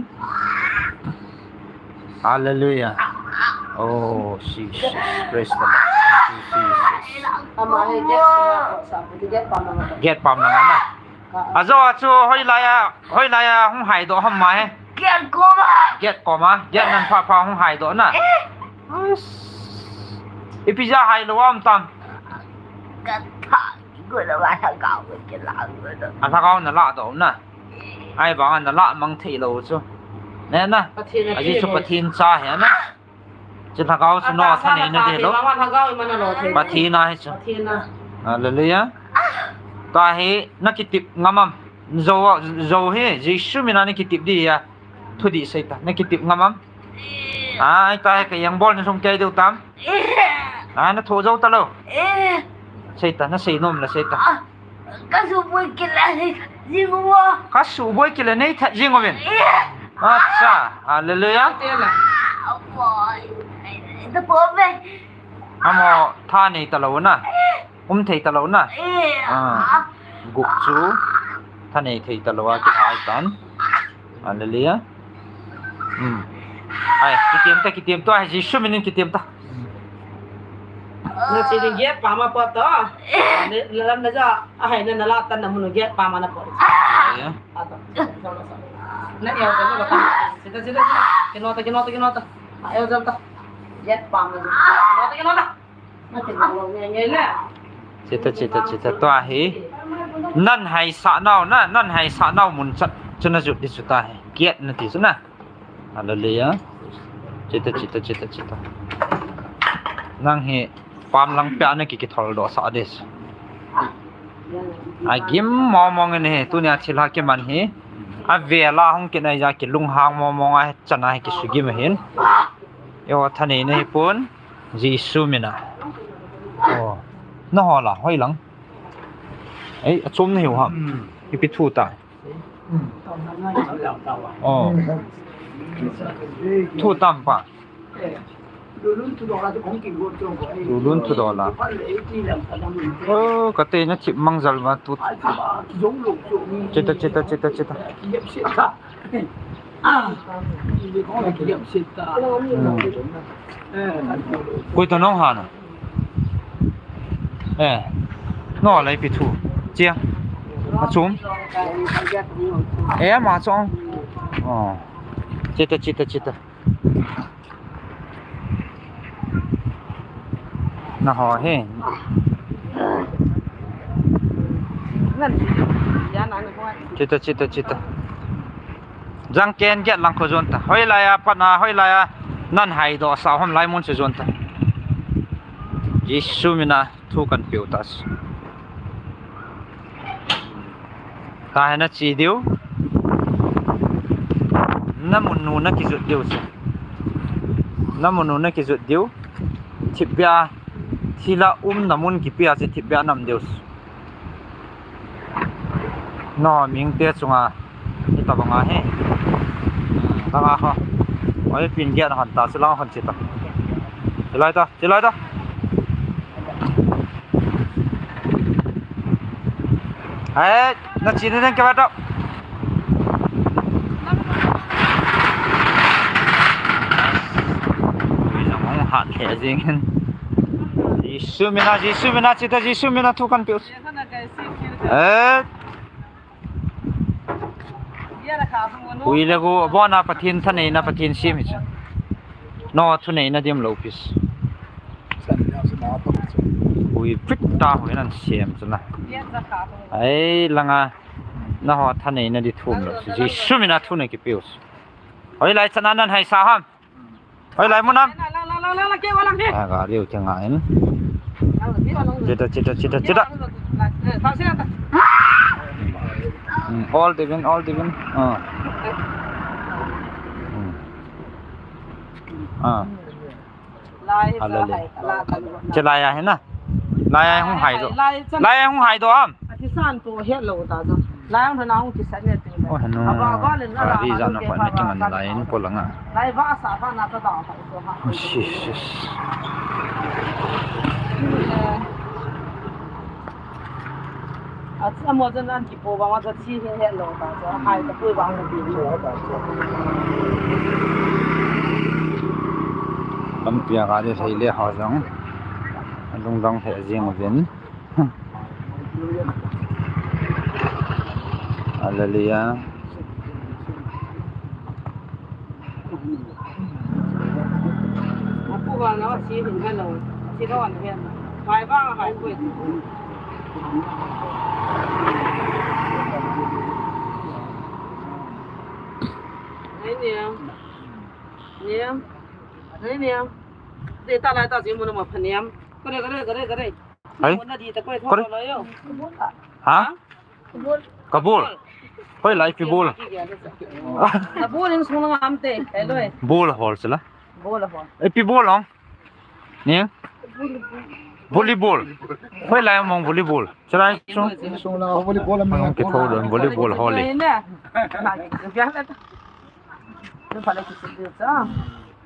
Hallelujah. Oh, Jesus. Praise the Lord. Thank you, Jesus. Ama hi gate sunga, sa, gate pam langa. Gate pam langa na. Ajo a chu hoilai a, hoilai a hung hai do ham ma he. Gate koma. Gate koma. Gate nan pha pha hung hai do na. Ipi ja hai lo am tam. Ka tha, go lo wa tha ka, ke la, go lo. A tha ka na la do na. Ahivanga na lah mang thei lou chu. Ne na. Pathen a, ajeh chu Pathen cha hi na. Chu lhagao chu no thaneina ding lou. Pathen a hi chu. Pathen a. Hallelujah. Tua hi, na kitep ngam am. Jou, jou hi, Jesu mina na kitep di a. Thudih sei ta, na kitep ngam am. Ai, tua hi ka jeng bol na sung kei diu tam. Ai, na tho jou ta lou. Sei ta, na sei nom la sei ta. Ka suboi kile nei jing uve. Ka suboi kile nei that jing uvin. Acha, hallelujah. Amo tha nei ta lou na. Um thei ta lou na. Gup chu tha nei thei ta lou a kihai tan. Hallelujah. Hmm. Ai, kitiem ta, kitiem ta, ai, Jesu minin kitiem ta. Na chi ding giat pa ma po to. Ne, lam na ja, ahai na na la tan na mun giat pa ma na po. Ai, ato. Na ya sa na ta. Sita, sita, sita. Kino ta, kino ta, kino ta. Ai, ya ta. Giat pa ma. Kino ta, kino ta. Chita, chita, chita, tua hi. Nan haisah nau na, nan haisah nau mun chat, chu na jut di chu ta hi. Giat na ti chu na. Hallelujah. Chita, chita, chita, chita. Nang hi pam lang pia na ki kithol doh sah di chu. A gim mong mong in hi, tunia thil ha kiman hi. A vela hung kinai ja kilunghang mong mong a chan a hi kisugim ahin. Eiho thaneina hi pon. Jesu mina. Oh. Na ho la, hoi lang. Ei, achom na hiu ham. Ipi thu ta. Oh. Thu tam pa. Lulun thu dola. Oh, ka te na thip mang jal ma tu. Chita, chita, chita, chita. Koi to nong hana. Eh. No lai pi thu. Chia. Ma chum. Eh, ma chong. Oh. Chita, chita, chita. Na ho hi. Chita, chita, chita. Jang ken giat lang kho jon ta. Hoilai a pat na, hoilai a. Nan haidoh sah ham lai mun chu jon ta. Jesu mina thu kan peh u ta. Tahi na chi diu. Na mun nu na kijut diu chu. Na mun nu na kijut diu. Thipbeh a. Thil a umna mun kipe a chu thipbeh a nam diu chu. No, mihing te chunga. Hitabang a hi. Tang a ho. Oi, pin giat hon ta, chulang hon chi ta. Chilai ta, chilai ta. Ai, na chi na ding ke ba ta. Ui, jong hong hat le jing hin. Jesu mina, Jesu mina, chita Jesu mina thu kan peh u. Eh. Ui le gu, bona Pathen thaneina, Pathen sem hi chu. No, thuneina dim lou pis. Ui, pit ta hui nan sem chu na. Ai, langa, na ho thaneina di thum lou. Jesu mina thu na kipeu. Hoilai chan a nan haisah ham. Hoilai mun am. Lang, lang, lang, lang, lang, ke wa lang ke. Ah, gari u ke nga in. Lang, ke wa lang. Chita, chita, chita, chita. Lang, lang, lang, lang, eh, ta se ta. Hmm, all the win, all the win. Ah. Hmm. Ah. Lai, ala le. Lai, lai. Che lai a hi na. Lai a hung hai do. Lai, lai, lai. Lai a hung hai do am. Ati san to het lou ta jo. Lai hung na hung kisan ne te. Oh, henu. Aba, aba le na. Ri ja na pa na kiman lai in ko langa. Lai ba sa ba na ta da. Oh, sis, sis. Achi amo jan an kipo ba ma cha chi he he lo ta cha hai ta pui ba ta pi lo ta cha. Lampi a gari thei le ho jong. Lungdong thei jing uvin. Hallelujah. Niam. Niam. Niam. Dei ta lai ta jing mun ma pha niam. Kare, kare, kare, kare. Hai? Kore? Ha? Kabol. Hoilai ipi bol? Kabol in sung lang am te. Hello. Bol hol sila. Bol hol. Ipi bol ong? Ni? Volleyball. Hoilai mong volleyball. Chulai chung. Sung lang volleyball am. Mong ke tho don volleyball holi.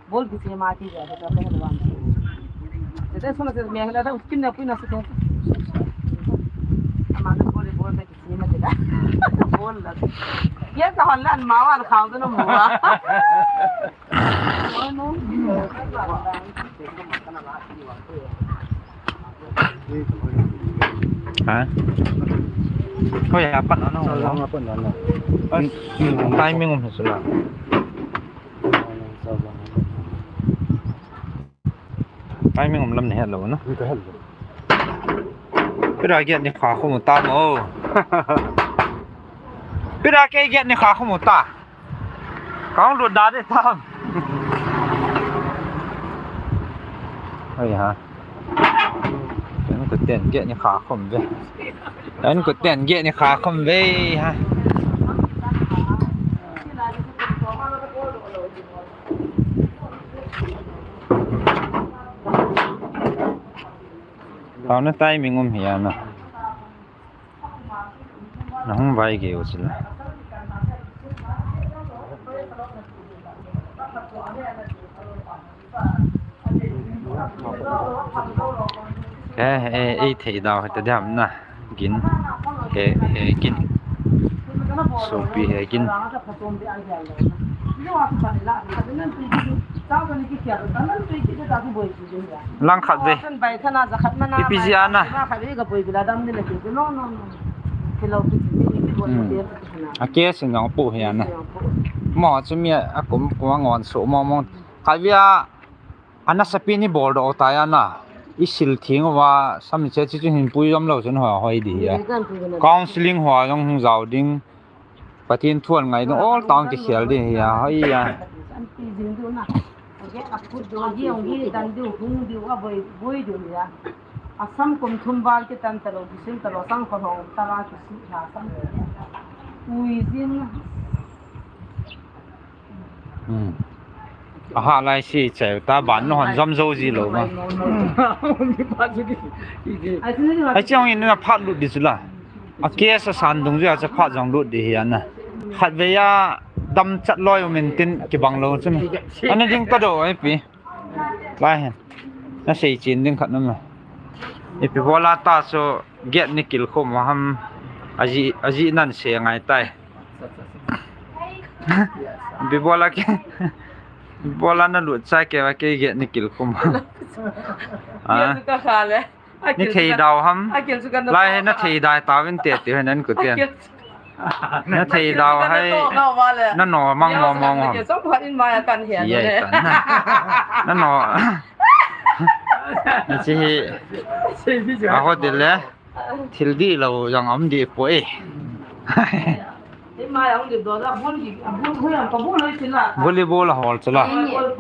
Bol kiche ma ti ja, ja, ja, ja. Tete sona se mehla da utkin na puina se. Ama da bol bol da kiche ma ti da. Bol da. Ye ka hon lan ma wan khau da no mo. Ha? Hoiya pat na no. Sa lang pat na no. Timing um sula. Timing um lam ni het lou na. Ni ka het lou. Pira get ni kha khu mu ta mo. Pira ke get ni kha khu mu ta. Kong lut da de tam. Ai ha. Kan ko ten get ni kha khum ve. Kan ko ten get ni kha khum ve ha. Tao na timing um hi a na. Na hung vai ke u sila. He, he, ei thei dau he ta diam na. Gin. He, he, gin. Sopi he, gin. Lang khat ve. Ipi jia na. Hmm. A ke sin jong pu hi a na. Mo chu mi a kum kum a ngon su mo mo. Khat ve a, a nasapi ni bol doh ta a na. I sil thing uva, sam ni che chi chu hin pui jom lou chun ho hoi di hi a. Counseling ho jong hung jao ding. Pathen thu an ngai ding, all town kikhel ding hi a, hoi a. Asam kum thum val kitan talou, kisil talou, sang ko hong tala kisi ha sam. Ui jin. Hmm. Aha lai si chai ta ban no hon jom jo ji lou ma. Ai chiang in na phat lut di sula. A case a san dung jia cha phat jong lut di hi a na. Khat ve a dam chat loi um in tin kibang lou chun. Ana ding ta do ai pi. Lai hen. Na sei chin ding khat na ma. Ipi bola ta so get ni kil khum ham. Aji, aji nan se ngai tai. Ipi bola ke. Ipi bola na lut cha ke va ke get ni kil khum. Ah. Ni thei dau ham. Lai he na thei dai tau in te ti he nan ku tian. Na thei dau hai. Na no mang mo mong ham. Ye tan na. Na no. Ni chi hi. A ho dile. Thil di lou jong um di poi. Volleyball a hol chula.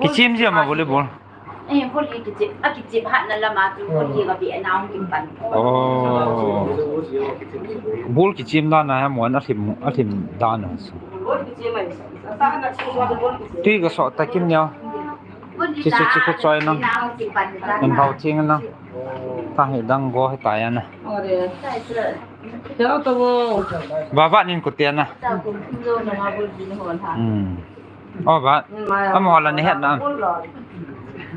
Kichim jia ma volleyball. Eh, volley kichim, a kichim hat na lama chu volley ka be na hung kipan. Oh. Ball kichim dan a ha mo na hlim, a hlim dan a. Ball kichim ai. Sa sa na chu ball kichim. Tui ka so ta kim nia. Chi chu chi khu choi nang. Nan bau thing nang. Ta hi dang go hi ta ya na. Ba ba nin ku te na. Hmm. Oh, ba. Amo la ne het na.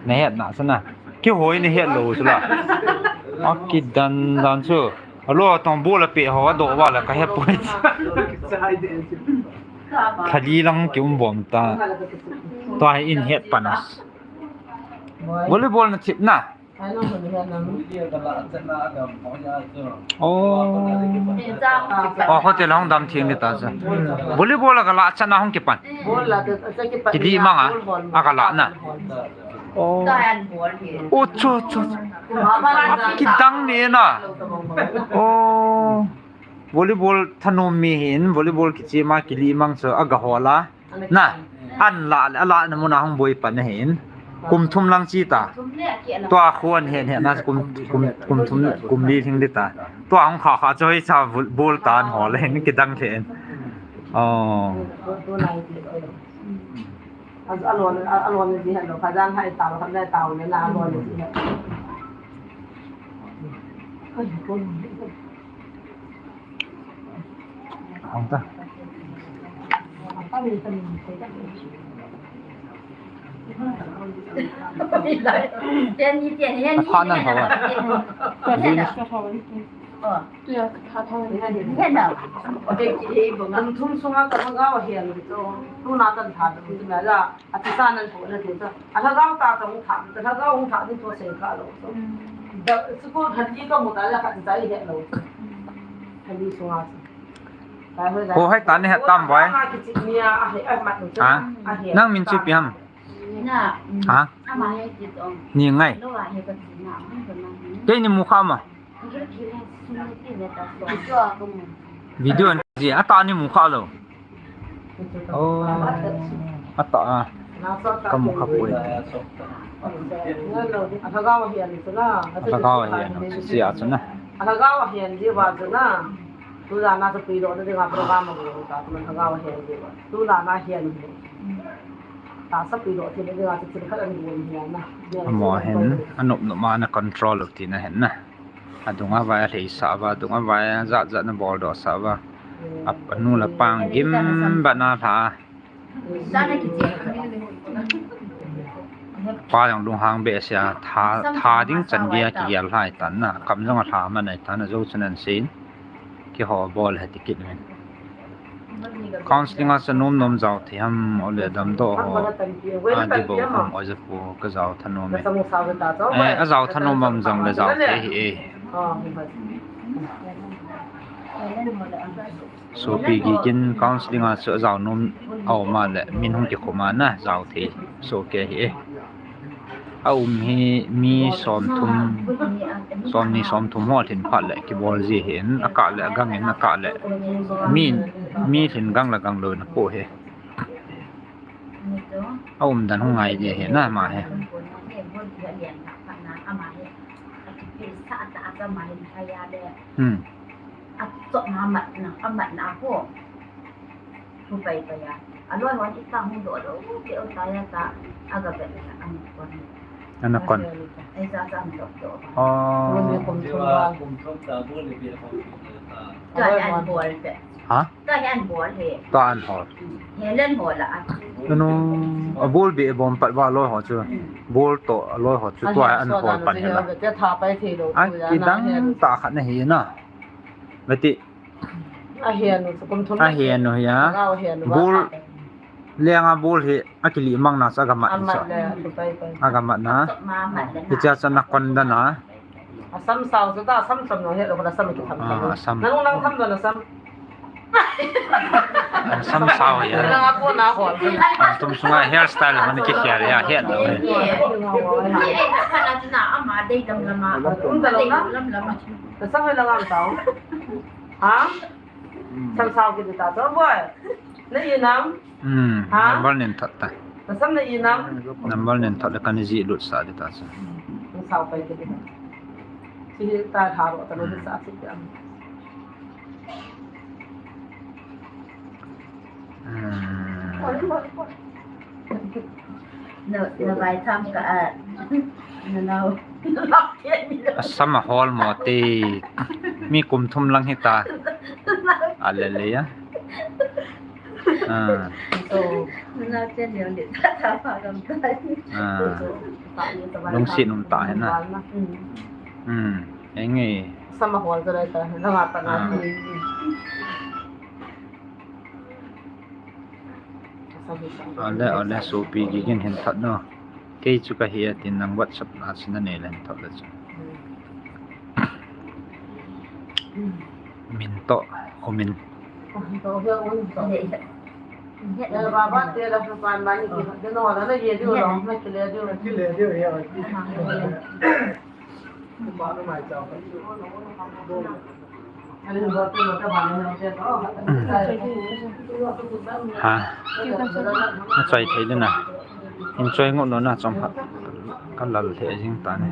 Ne het na sana. Ki hoi ne het lou sula. A ki dan dan su. Alo tong bu la pe ho do wa la ka he poi. Thali lang ki um bom ta. To hai in het panas. Volleyball na thip na. Oh. Oh, hotel hong dam thing ni ta sa. Volleyball ka la chana hong kipan. Ki di manga. A ka la na. Oh. Oh, chu, chu. Ki dang ni na. Oh. Volleyball thanom mi hin, volleyball kichim a kili mang chu a ga hol a. Na, an la le, a la na mun a hung boi pan ahin. Kum thum lang chi ta. Tua khuan hen hen na kum, kum, kum thum, kum li thing di ta. Tua hung kha kha chu hoi cha bul, bul tan ho le ni kidang the en. Oh. Alon, alon ni hen lo, kha jang hai ta lo, kha jang ta lo, na alon ni hen. Hong ta. Pha nan ho a. Lin. Kum thum sunga ka lhagao ahian chu. Tuna kan tha chu me la. Ati sa nan ko na ti chu. A lhagao ta chong tha, a lhagao hung tha ding chu sei kha lo chu. Da, school khat ki ka mu ta la khat chai he lo chu. Thali sunga chu. Ko hai ta ni he tam bai. Nang min chu ipi ham? Ha? Ni ngai. Kei ni mu kha ma. Video an ji ata ni mu kha lo. Oh, ata a. Ka mu kha poi. Lhagao ahian chu na. Lhagao ahian chu sia chu na. Lhagao ahian ji ba chu na. Tu la na chu pui lo de nga program mo ta chu lhagao ahian ji ba. Tu la na hian. Ta sa pui lo thil de nga chu thil khat an gun hian na. Amo hen, anop nop ma na control ti na hen na. Adunga vai a lheisah uva, adunga vai a jat jat na boldoh sah uva. A, anu le apa gim bat na lha. Pa jong lunghang behseh a, tha, tha ding chan gei a kigel lhai tan na, kam jong a lha man ai tan, ajo chun an sei in. Keiho bol he ti kit uvin. Counselling a chu nom nom jao thei ham, ole damdoh ho. A di bou ham, oja pu ka jao thanom e. Eh, a jao thanom am jong le jao thei hi e. Sopi Gigin counselling a chu a jao nom a um a le, min hung kikhum a na, jao thei soh kei hi e. A um hi mi somthum, somni somthum ho lhin phat le kibol ji ahin, a kah le a gang in, a kah le mi, mi lhin gang le gang lou in a poh hi. A um dan hung ngai ji ahi na ama hi. Hmm. Thu pai pai a. A loi hon i ta hung doh doh, ke o ta ya ta, a ga vet na, an kon. An kon. Ai sa sa an doh doh. Oh. Ka an bol pe. Ha? Ka an bol he. Ka an hol. He len hol a. Nanu, a bol be bom pat va loi ho chu. Bol to a loi ho chu tua an hol pan he la. Ai, kidang ta khat na hi na. Beti. Ahian u, kum thum. Ahian u hi a. Lhagao ahian u. Bul. Lenga bul hi akili mang na chu aga mat hi chu. Aga mat na. Hichea chu ana kon dan a. Asam sao chu ta, asam chom lo hi lo, asam ki tham tham. Ah, asam. Nang nang tham don asam. Asam sao hi a. Nang a ko na ho. An tum sunga hairstyle man ki khel ya hi lo. Kum ta lo na. Asam hi la ngam tao. Ha? Sam sao kiti ta chu, boy. Na i nam? Hmm, ha? Number nen thot ta. Na sam na i nam? Number nen thot le kan ji lut sa di ta chu. Sam sao pai kiti ta. Chi ta tha ro ta lo sa chi ta. Hmm. Na, na vai tham ka a, na nau. Asam a hol mo te. Mi kum thum lang hi ta. A le le ya. Ah. So. Na chen liang de ta ta pa gam ta. Ah. Lungsit um ta hi na. Hmm. Eng e. Asam a hol ta lai ta. Na ma pa na. Ah. Ole, ole, sopi Gigin hin thot no. Kei chu ka hi a tin nang WhatsApp a sin a nei le hin thot le chu. Min to, u min. Ha. Na choi thei le na. In choi ngot no na chom ha. Ka lal lheh jing ta ni.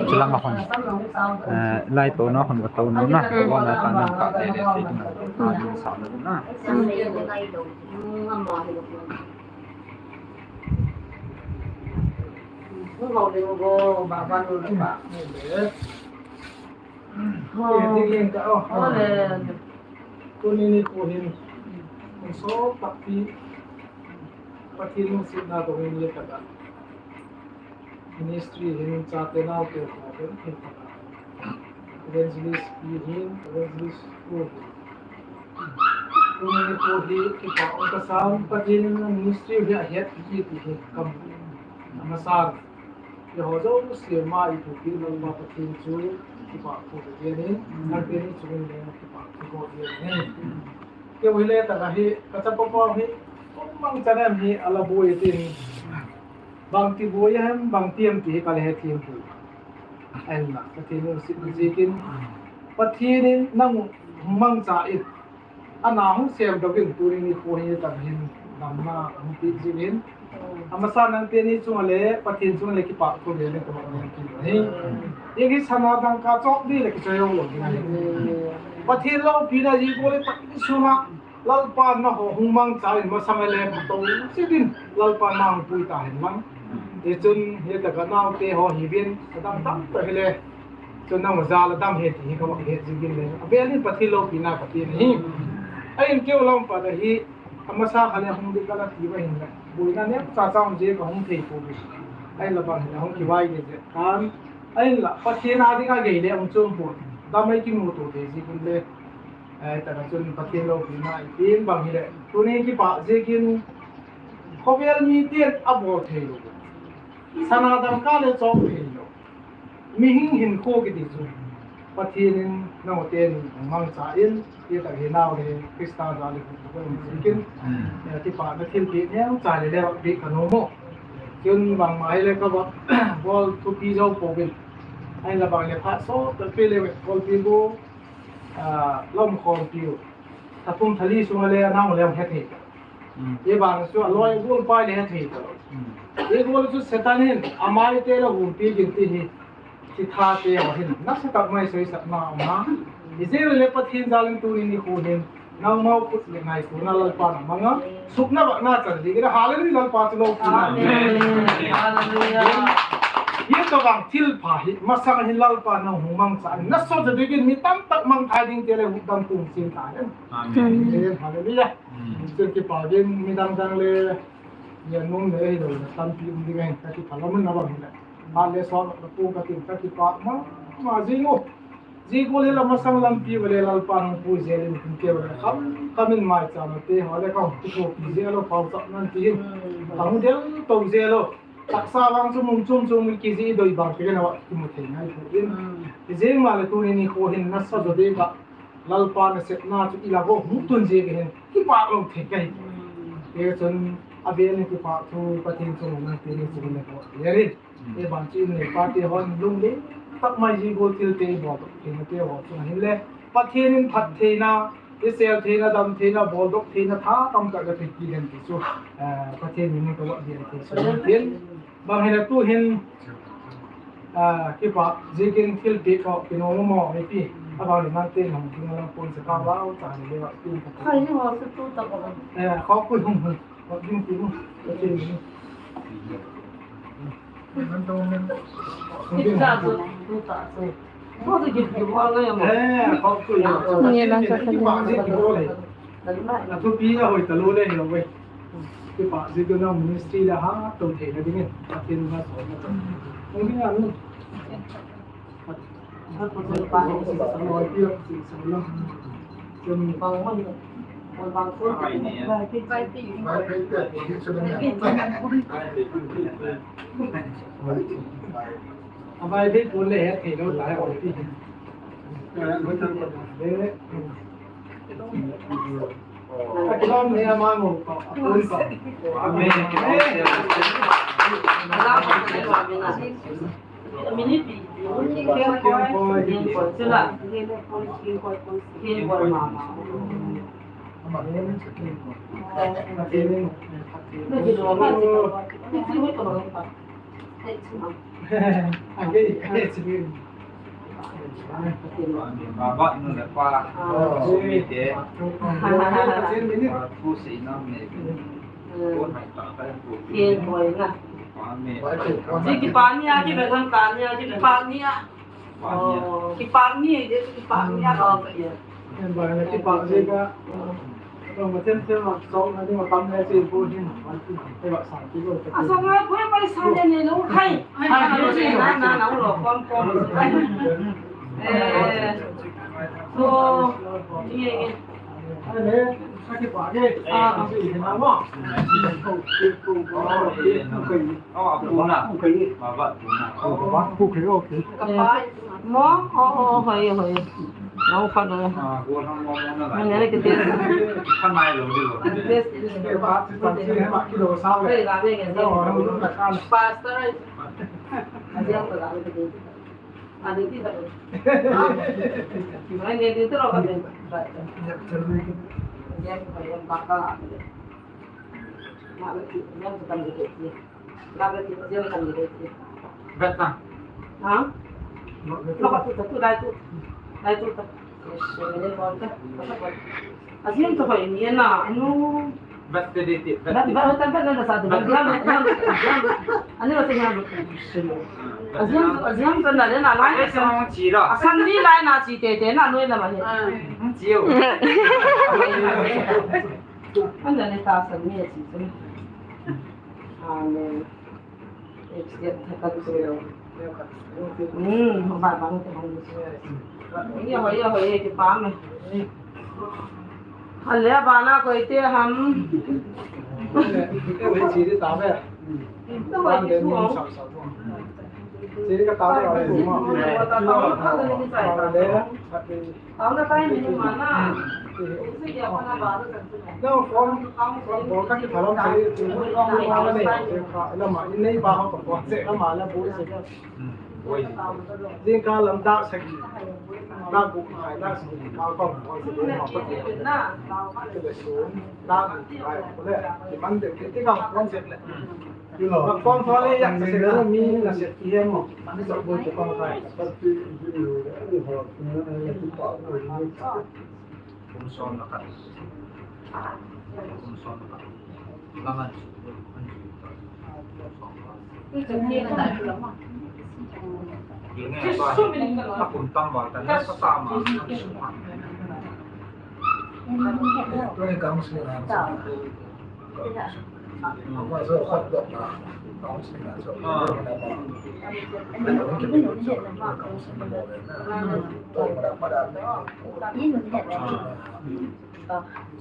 Chulang a hon. Eh, lai to na hon va to na na. Ko na ta na ka le le si na. Ta ni sa na. Tuni nikho hin, hung sot takpi, Pathen lungsetna dongin le khat a. Ministry hin chate naote ho hin hin khat a. Evangelist pi hin, evangelist pu hin. Tuni nikho hi kipah um kasam, Pathen in ministry hi ahet pi ti hi kam. Amasan. Eiho jouse ma ipu pi Lalpa Pathen chu kipah thu ka gen in, nang teni chungin le kipah thu ka gen in. Kei hile tah a hi, ka chapa pa hi, kum mangchan em hi, ala boi tin. Bangti boi em, bangti em ti hi ka le he thim hi. Ahinla, Pathen lungset na jikin. Pathen in nang mangcha in. Ana hung sem doh in tuni nikho hi tah hin damna hung pi jing in. Amasan nang teni chunga le Pathen chunga le kipah thu le le kipah thu le kipah hi. Hi hi sana dangka chok di le kichoi lo di na hi. Pathen loupina ji ko le tah hi sunga Lalpa na ho hung mangcha in masang le phato si din Lalpa na hung pui ta hen lang. Hichun hi tah ka naote ho hi vin ka dam dam ta hi le. Chun nang jal a dam he ti hi ka mak he jing in le. Avel in Pathen loupina ka ti na hi. Ahin keu lam pa da hi, amasa kha le hung di ka la ti ba hin le. Boina ne cha cha hung je ka hung thei pu bi. Ahin la bang hin hung kivai le je. Kan, ahin la, Pathen a ding a gei le hung chom pu. Dam ai kimu to thei jing in le. Ai, tah ka chun Pathen loupina i tin bang hi le. Tuni kipah jing in. Khovel mi ten a bol thei lo. Sana dangka le chok thei lo. Mihing hinkho kiti chu Pathen in nang teni mangcha in, ti tah hi nau le Christa jal le khu ko in sikin, eh, kipah na thil pi neo cha le le pi ka nom mo. Chun bangma hi le ka ba bol thupi jo pouvin. Ahin la bang le phat so ta pi le bol pi go, ah, lom khom pi u. Tha thum tha li sunga le nang le he thei. Mm. Hi bang chu aloi gol pai le he thei ta. Mm. Hi gol chu Satan hin amai te la hum pi gin ti hi. Thi tha te ho hin. Nasa tak mai soi sak na ma. Hi je le Pathen jal in tuni nikho hin. Nang mau khut le ngai ko na Lalpa na manga. Sukna ba na chan di. Hallelujah Lalpa chu lo ki na. Amen. Hallelujah. Hi ka bang thil pha hi. Masang hin Lalpa na hung mangcha. Nasa ja di gin mi tam tak mangthai ding te le hung tam tung sin ta hin. Amen. Amen. Hallelujah. Mm. Chun kipah in midang dang le, ya nung le, hi lo le, tampi um ding ahin, ka kipah lam na bang le. Ma le so na pu ka tin ka kipah ma, ma jing u. Jing u le la masang lampi u le Lalpa nang pu je le tin ke le. Kam, kam in mai cha ma te ho le kam, ti ko pi je lo pau cha nan ti hin. Tang del to je lo. Taksa vang chu mun chom chom ki ji doi bang te na wa ki mu thei ngai poi. Mm. Jing ma le tuni nikho hin nasa jo de ka Lalpa nasepna chu i la vo hung tun ji ka hin kipah lo thei ka hi. Mm. Hichun avel in kipah thu Pathen chunga nang teni chunga le ko. Ye ri. Mm. Hi bang chu in le pa te hon lung le tak mai ji go thil te i bol thei na te ho chunga hin le Pathen in phattheina, i sel theina, dam theina, bol doh theina, tha tam tak ka thei ti den ti chu, eh, Pathen min ka wa den ti chu tin. Bang hina tu hin, ah, kipah, jikin thil pi ko, pino mo mo, mi pi. Abang ni man te hong ding lang pon sa ka wa, ta ni le wa, pin ka. Khai ni ho sa tu ta ko. Eh, kho ku hung hung. Ko ding pi hung. Ko ding pi hung. Kita tu, tu tak tu. Ko tu gitu, ko ngai mo. Eh, kho ku ya. Ni lang sa ka ni. Kipah, jikin thil pi ko le. Na tu pi ya hoi ta lo le, lo we. Kipah, jikin na ministry la ha, to thei na ding. Atin na so na to. Hung ding anu. Baba, nu le pa, sumi te. Pa, thu si na me. Ko hai ta ka ko. Ke koi na. Pa me. Ji ki pa ni a, ki be tham ka ni a, ki be pa ni a. Pa ni a. Oh, ki pa ni, je ki pa ni a ka ka ye. Ba na ki pa ni ka. Asa nga pwe pwe sa de ne lo khai. Ana lo si na na na lo kom kom. Eh. So, ye ye. Ah. Oh, apu na. Baba, apu na. Oh, apu, okay, okay. Kapa. Mo? Oh, oh, oh, hoi, hoi. Nau pha no. Ah, go thang mo mo na. Mo ne ke te. Kha nai lo di lo. Ke ba ti ta ti he ma ki lo sa le. Pastor. Ajiang to la ke te. Ani ti ta. Mai ne ti to lo ka te. Ya, tell me. Ya, ya, ba ka. Na, ya, ya, ya, ya. Vet na. Ha? Vet na. Aziang to hoi ni na, anu. Vet te de te, vet. Vet, vet, vet, vet na sa tu. Vet, vet, vet, vet. Ani vet na. Aziang, aziang to na le na lai. Vet sa chi la. Asan ni lai na chi te te na, noi na ma ni. Chi yo. Anda ne ta san ni chi. Amen. Hmm, ba ba ni ta. Ye, ye, ye, ki pa me. Ale ba na koi te ham. Jingkah lam dak sagi, dak gup khai, dak sagi, kal pam, kal sagi, kal pam. Dak gup khai, kule, kiman de, kiti kang pon sek le. Kang pon pon le yak sek le, mi na sek ki hem mo. Ani sok bo ko pon khai. Kum som na khat. Kum som na khat. Lang an.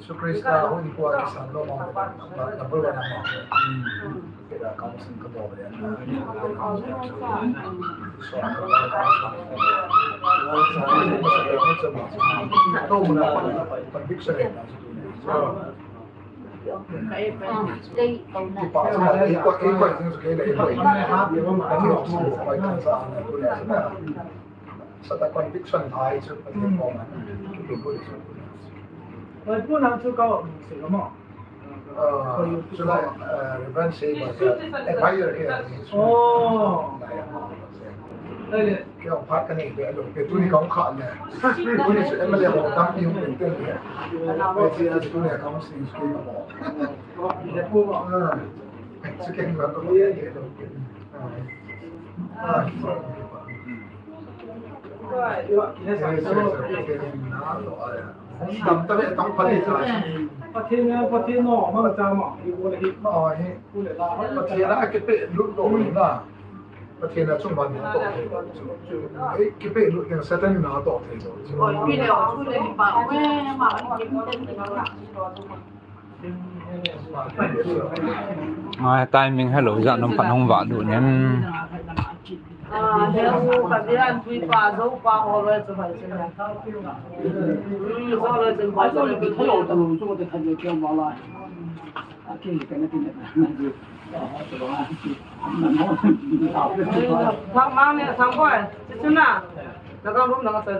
Jesu Christa hung tua kisan lo ma, number one ama. Keda council ka bol le. So, conviction le. Ipa sa, ipa, ipa, ipa, ipa, ipa, ipa, ipa, ipa, Sata conviction thai chu, Pathen koma. Kipin pu chu. Hoi pu nang chu ka um se ka mo. Uh, chu la, uh, Reverend Shea was, uh, advisor here. Oh. Kei phat ka nei be lo, kei tuni ka hung kha le. Tuni chu M L A ho tampi hung pen pen le. Kei chu tuni ka hung sing sing ka mo. Kei pu mo. Ah. Chu kei ka ko le. Ah. Ah. Pathen a, Pathen a, Pathen a kipehlut lou na. Pathen a chun ban na toh thei lou. Ei, kipehlut ding Satan in a toh thei lou. Ngai, timing hello, ja nom pan hung va du nen. Ah, hello, ka dia an tui pa, zo pa, ho lo chu bai chu. Hmm, zo lo chu bai chu. Hello, ta lo chu ta khan yo kya ma la. A ki ka na ki na. Thang mang ne, thang boy. Chu chu na. Na ka room na ka ta.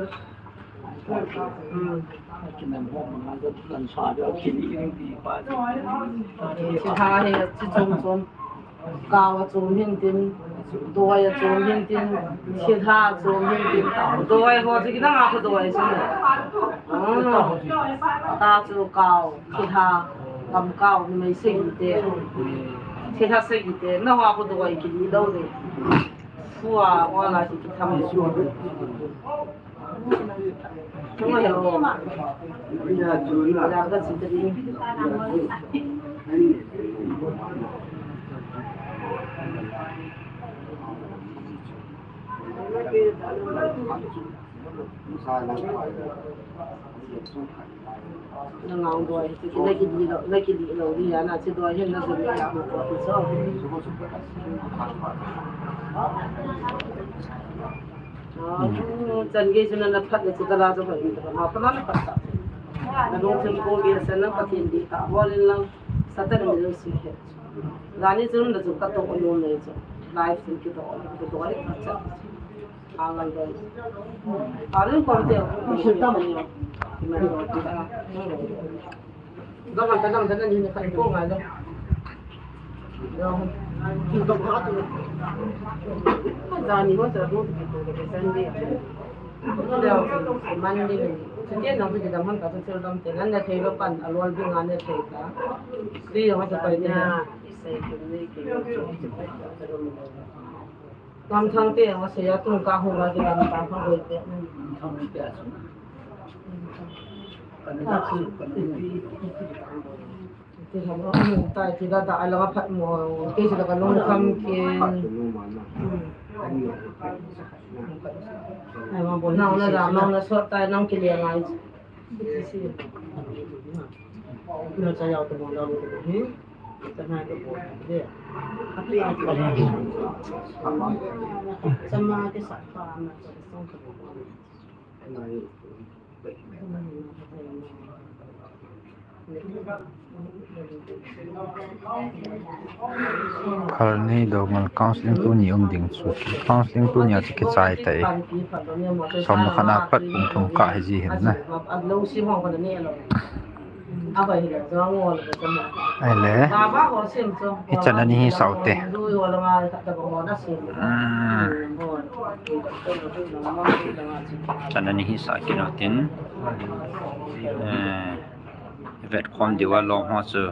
Thilha hi chi chom chom. Kao a chom hin tin, doi a chom hin tin, thilha a chom hin tin. Doi ho chu kinang a kho doi chu. Ah, ta chu kao, thilha, gam kao, numei sagi te. Thilha sagi te, na ho a kho doi kili lou de. Fu a, wa la ki tham. Na ngau doi, na kili lou, na kili lou di ya, na chi doi hin na doi ya, ko ko so. Chan gei chu na na phat le chu kala chu hoi ta, ma pa na phat ta. Na lungthim kong gei sen na Pathen dei ta bol in lang, Satan mi lo si he. Jani chu na chu ka to o lo nei chu. Life chu ki to o, ki to o le ka cha. A ngal doi. A lung kom te o. Ki ma doi. Dang dang dang dang ni ka ko ngai le. Jani ho sa ko ki to ke Sunday. Monday ni. Sunday nang tu dam han ka tu sel dam te nan ne thei lo pan a lol bi ngan ne thei ta. Ti ho sa pai te. Tam thang te ho sa ya tung ka ho la ki dam ta ha hoi te. Ti ham a, um, tai ti da da, ai la ka phat mo, ti si da ka long kam ke. Ai ma bon na, na da, na, na so tai nang ki le ngai. Ti si. Na cha yau to mo da mo hi. Ta na to mo de. Happy. Sama ke sa pa ma sa song ka mo. Khalnei Doungel counseling tuni um ding chu. Counseling tuni a chu kichai tai. Som le khat a pat pung thum kah hi ji hin na. Ai le. Hichan ani hi sao te. Hmm. Chan ani hi sa kit u tin. Eh, vet khom diu a lom ho chu.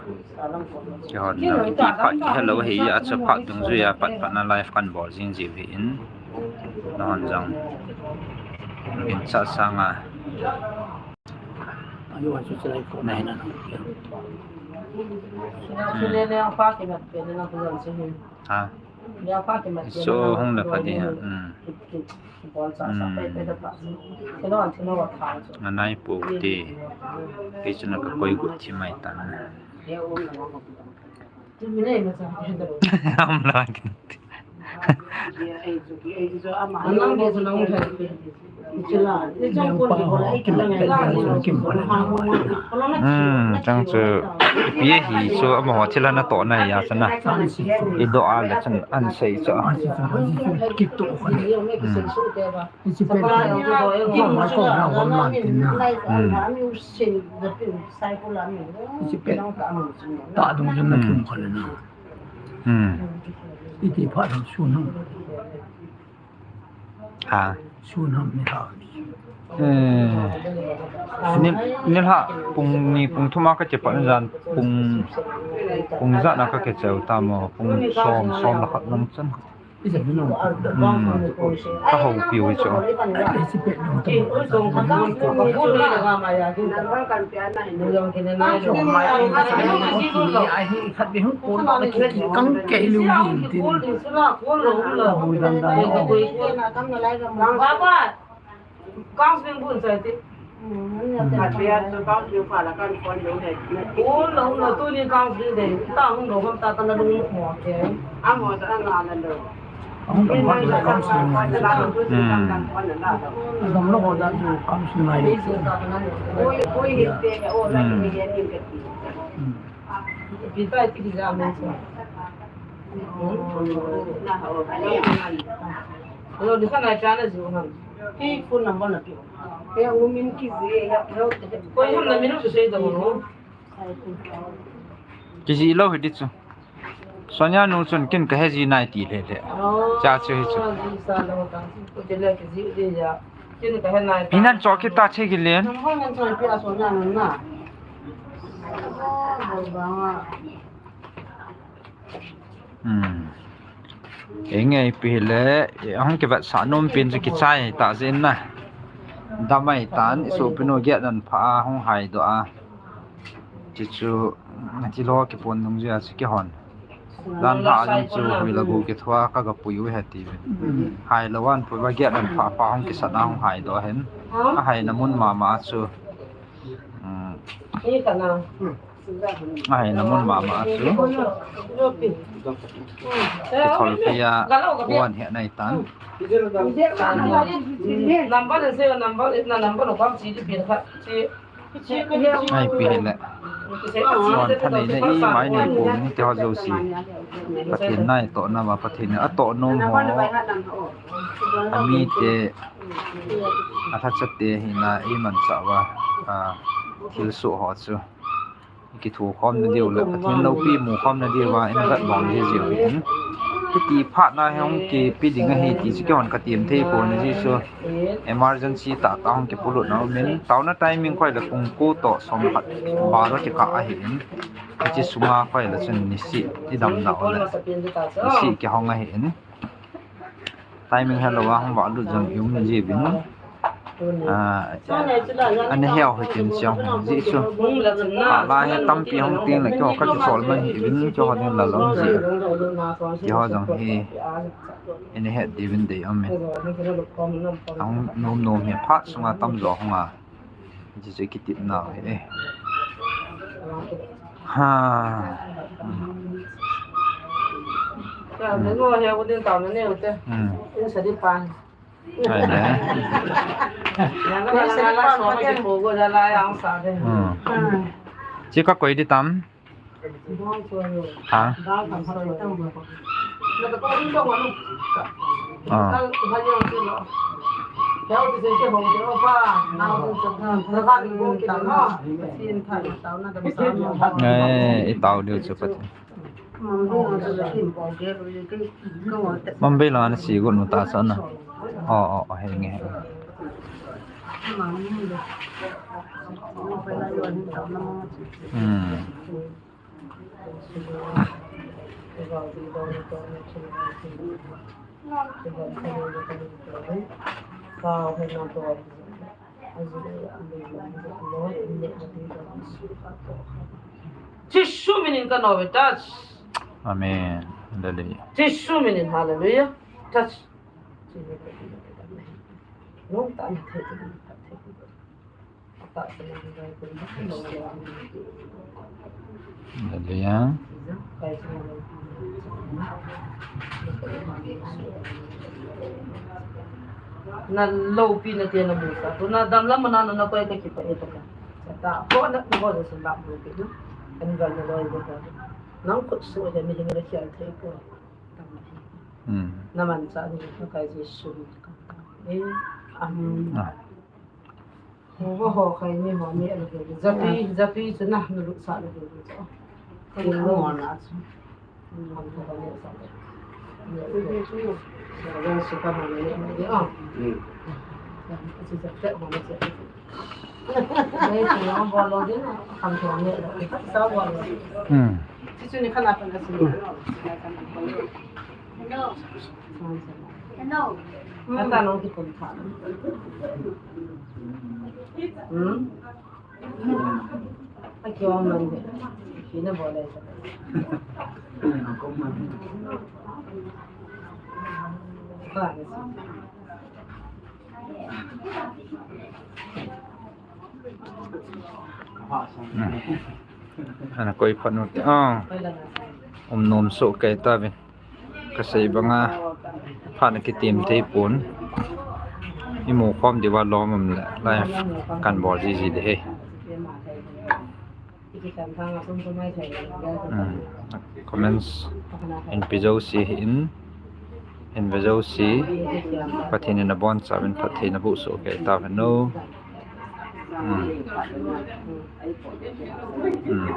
Kihon na, ipi phat kihe lou hi a chu phat dungjui a pat phat na live kan bol jing jiu hi in. Na hon jong. Ginchat sanga. Ayo, ayo, chalai ko na hina. Hmm. Ha. So, hung le pha di ha. Hmm. Hmm. Nga nai po ti. Kei chu na ka koi gut thi mai tan. Am la kin. Hmm, chang chu, ipi hi chu amaho thil ana toh na ya chana. I doh a le chun an sei chu. Hmm. Hmm. Hmm. Hmm. Iti phat ham sun ham. Ha. Sun ham ni ha. Eh. Ni, nilhah pung ni pung thum a ka che pat jan pung, pung ja na ka ke cheu ta mo, pung som, som le khat lang chan. Hmm. Ka houpi u hi chu. Baba, counseling bun sai ti. Atia chu counseling pha la kan phone lo le. Phone lo lo, tuni counseling de. Ta hung lo, hung ta ta na lo mo ke. Amo sa na la lo. Hung lo, hung lo, counseling ngai. Hmm. Hung lo, hung lo, counseling ngai. Oi, oi, ni te, o, la ni ni ke. Hmm. Pi ta ti ki ja mo. Hmm. Na ho. Lo, ni sa na cha na ju han. Kei phone number na pi. Kei umin ki ji ya, ya. Koi ham na minu su sei da mo. Ki ji lo hi di chu. Sonia nu chun kin ka he ji nai ti le le. Oh, cha chu hi chu. Ji sa lo ta. Ko te le ki ji de ya. Kin ka he nai. Inan cho ki ta che ki len. Nang hoi ngan cho pi a Sonia nu na. Hmm. Enge ipi le, hung kivetsah nom pen chu kichai ta jin na. Damai tan, i sopi nu giat nan pha a hung hai do a. Chi chu, ti lo kipon nung jia chu kihon. Dan ha jong chu hui la gu kithua ka ga pui u he ti ve. Hai lo an pui va giat nan pha pha hung kisat a hung hai do hen. A hai na mun mama chu. Hmm. Ai, na mun mama chu. Kithol pia, wan he nai tan. Number le se, number, na number lo kam chi di pin kha, chi. Ai, pi he le. Wan tha nei na i mai nei po ni te ho jo si. Pathen nai to na ma Pathen a to nom ho. Ami te, a tha chat te hi na i man sa wa. A, thil su ho chu. Kithu khom na diu le, Pathen loupi mu khom na diu va, in vat bom ji ji in. Kiti phat na hong kipi ding ahi ti chu kihon ka tiam thei pon ji chu. Emergency tah tah hong kipulut na um in. Taona timing khoi le pung ko to som khat baro kikah ahi in. Chi sunga khoi le chun nisi i dam da le. Nisi kihong ahi in. Timing helou a hung va lut jong i um ji vin. Ah, ana heo hi tin siang hung ji chu. Ah, la he tampi hung ting le kyo ka ki sol man hi vin kyo ka ding la lom ji. Kyo jong hi. Ene het di vin dei um in. Hung nom nom hi phat sunga tam jo hung a. Ji chu kitip nau hi e. Ha. Ka ne ngo he ko din tau ne ne te. Hmm. In sa di pan. Ai ne. Ya na na la so ma ki ko go da la ya ang sa de. Hmm. Chi ka koi di tam. Ha? Ah. Eh, i tau diu chu pat. Mumbai lang ana si gun ta sa na. Oh, oh, oh, henge. Hmm. Jesu minin ka nove touch. Amen. Hallelujah. Jesu minin hallelujah. Touch. Hallelujah. Na loupi na te na musa. Tu na dam lam na na koi ka kipa e to ka. Sa ta ko na ko na sun ba mu ki du. An gal na loi ko ka. Nang khut su de mi hing le khial thei ko. Hmm. Na man sa ni ka kai Jesu ni ka. Eh, amen. Ah. Ho, ho, ho, khai ni ho ni a lo he. Japi, japi chu na, na lut sa lo he chu. Ko ni mo na chu. Ham ko ni sa. Ni ko. Sa ga su ka mo ni ni a. Hmm. Chu ja pe ho ni sa. Ni chu na bo lo din, ham ko ni lo. Sa bo lo. Hmm. Chu chu ni khana pa na su. Hello. Hello. Ata nong kitum tha. Hmm? Aki ong man de. Ki na bo le. Ba. Hmm. Ana koi phat nu te. Ah. Um nom so kai ta vin. Ka sei banga phat na kitim thei pon. I mu khom diu va lom um le live kan bol ji ji de he. Hmm. Comments in pi jo si hi in. Hin ve jouse, Pathen in abonchauvin phattheina boh soh kei tauhen o. Hmm. Hmm.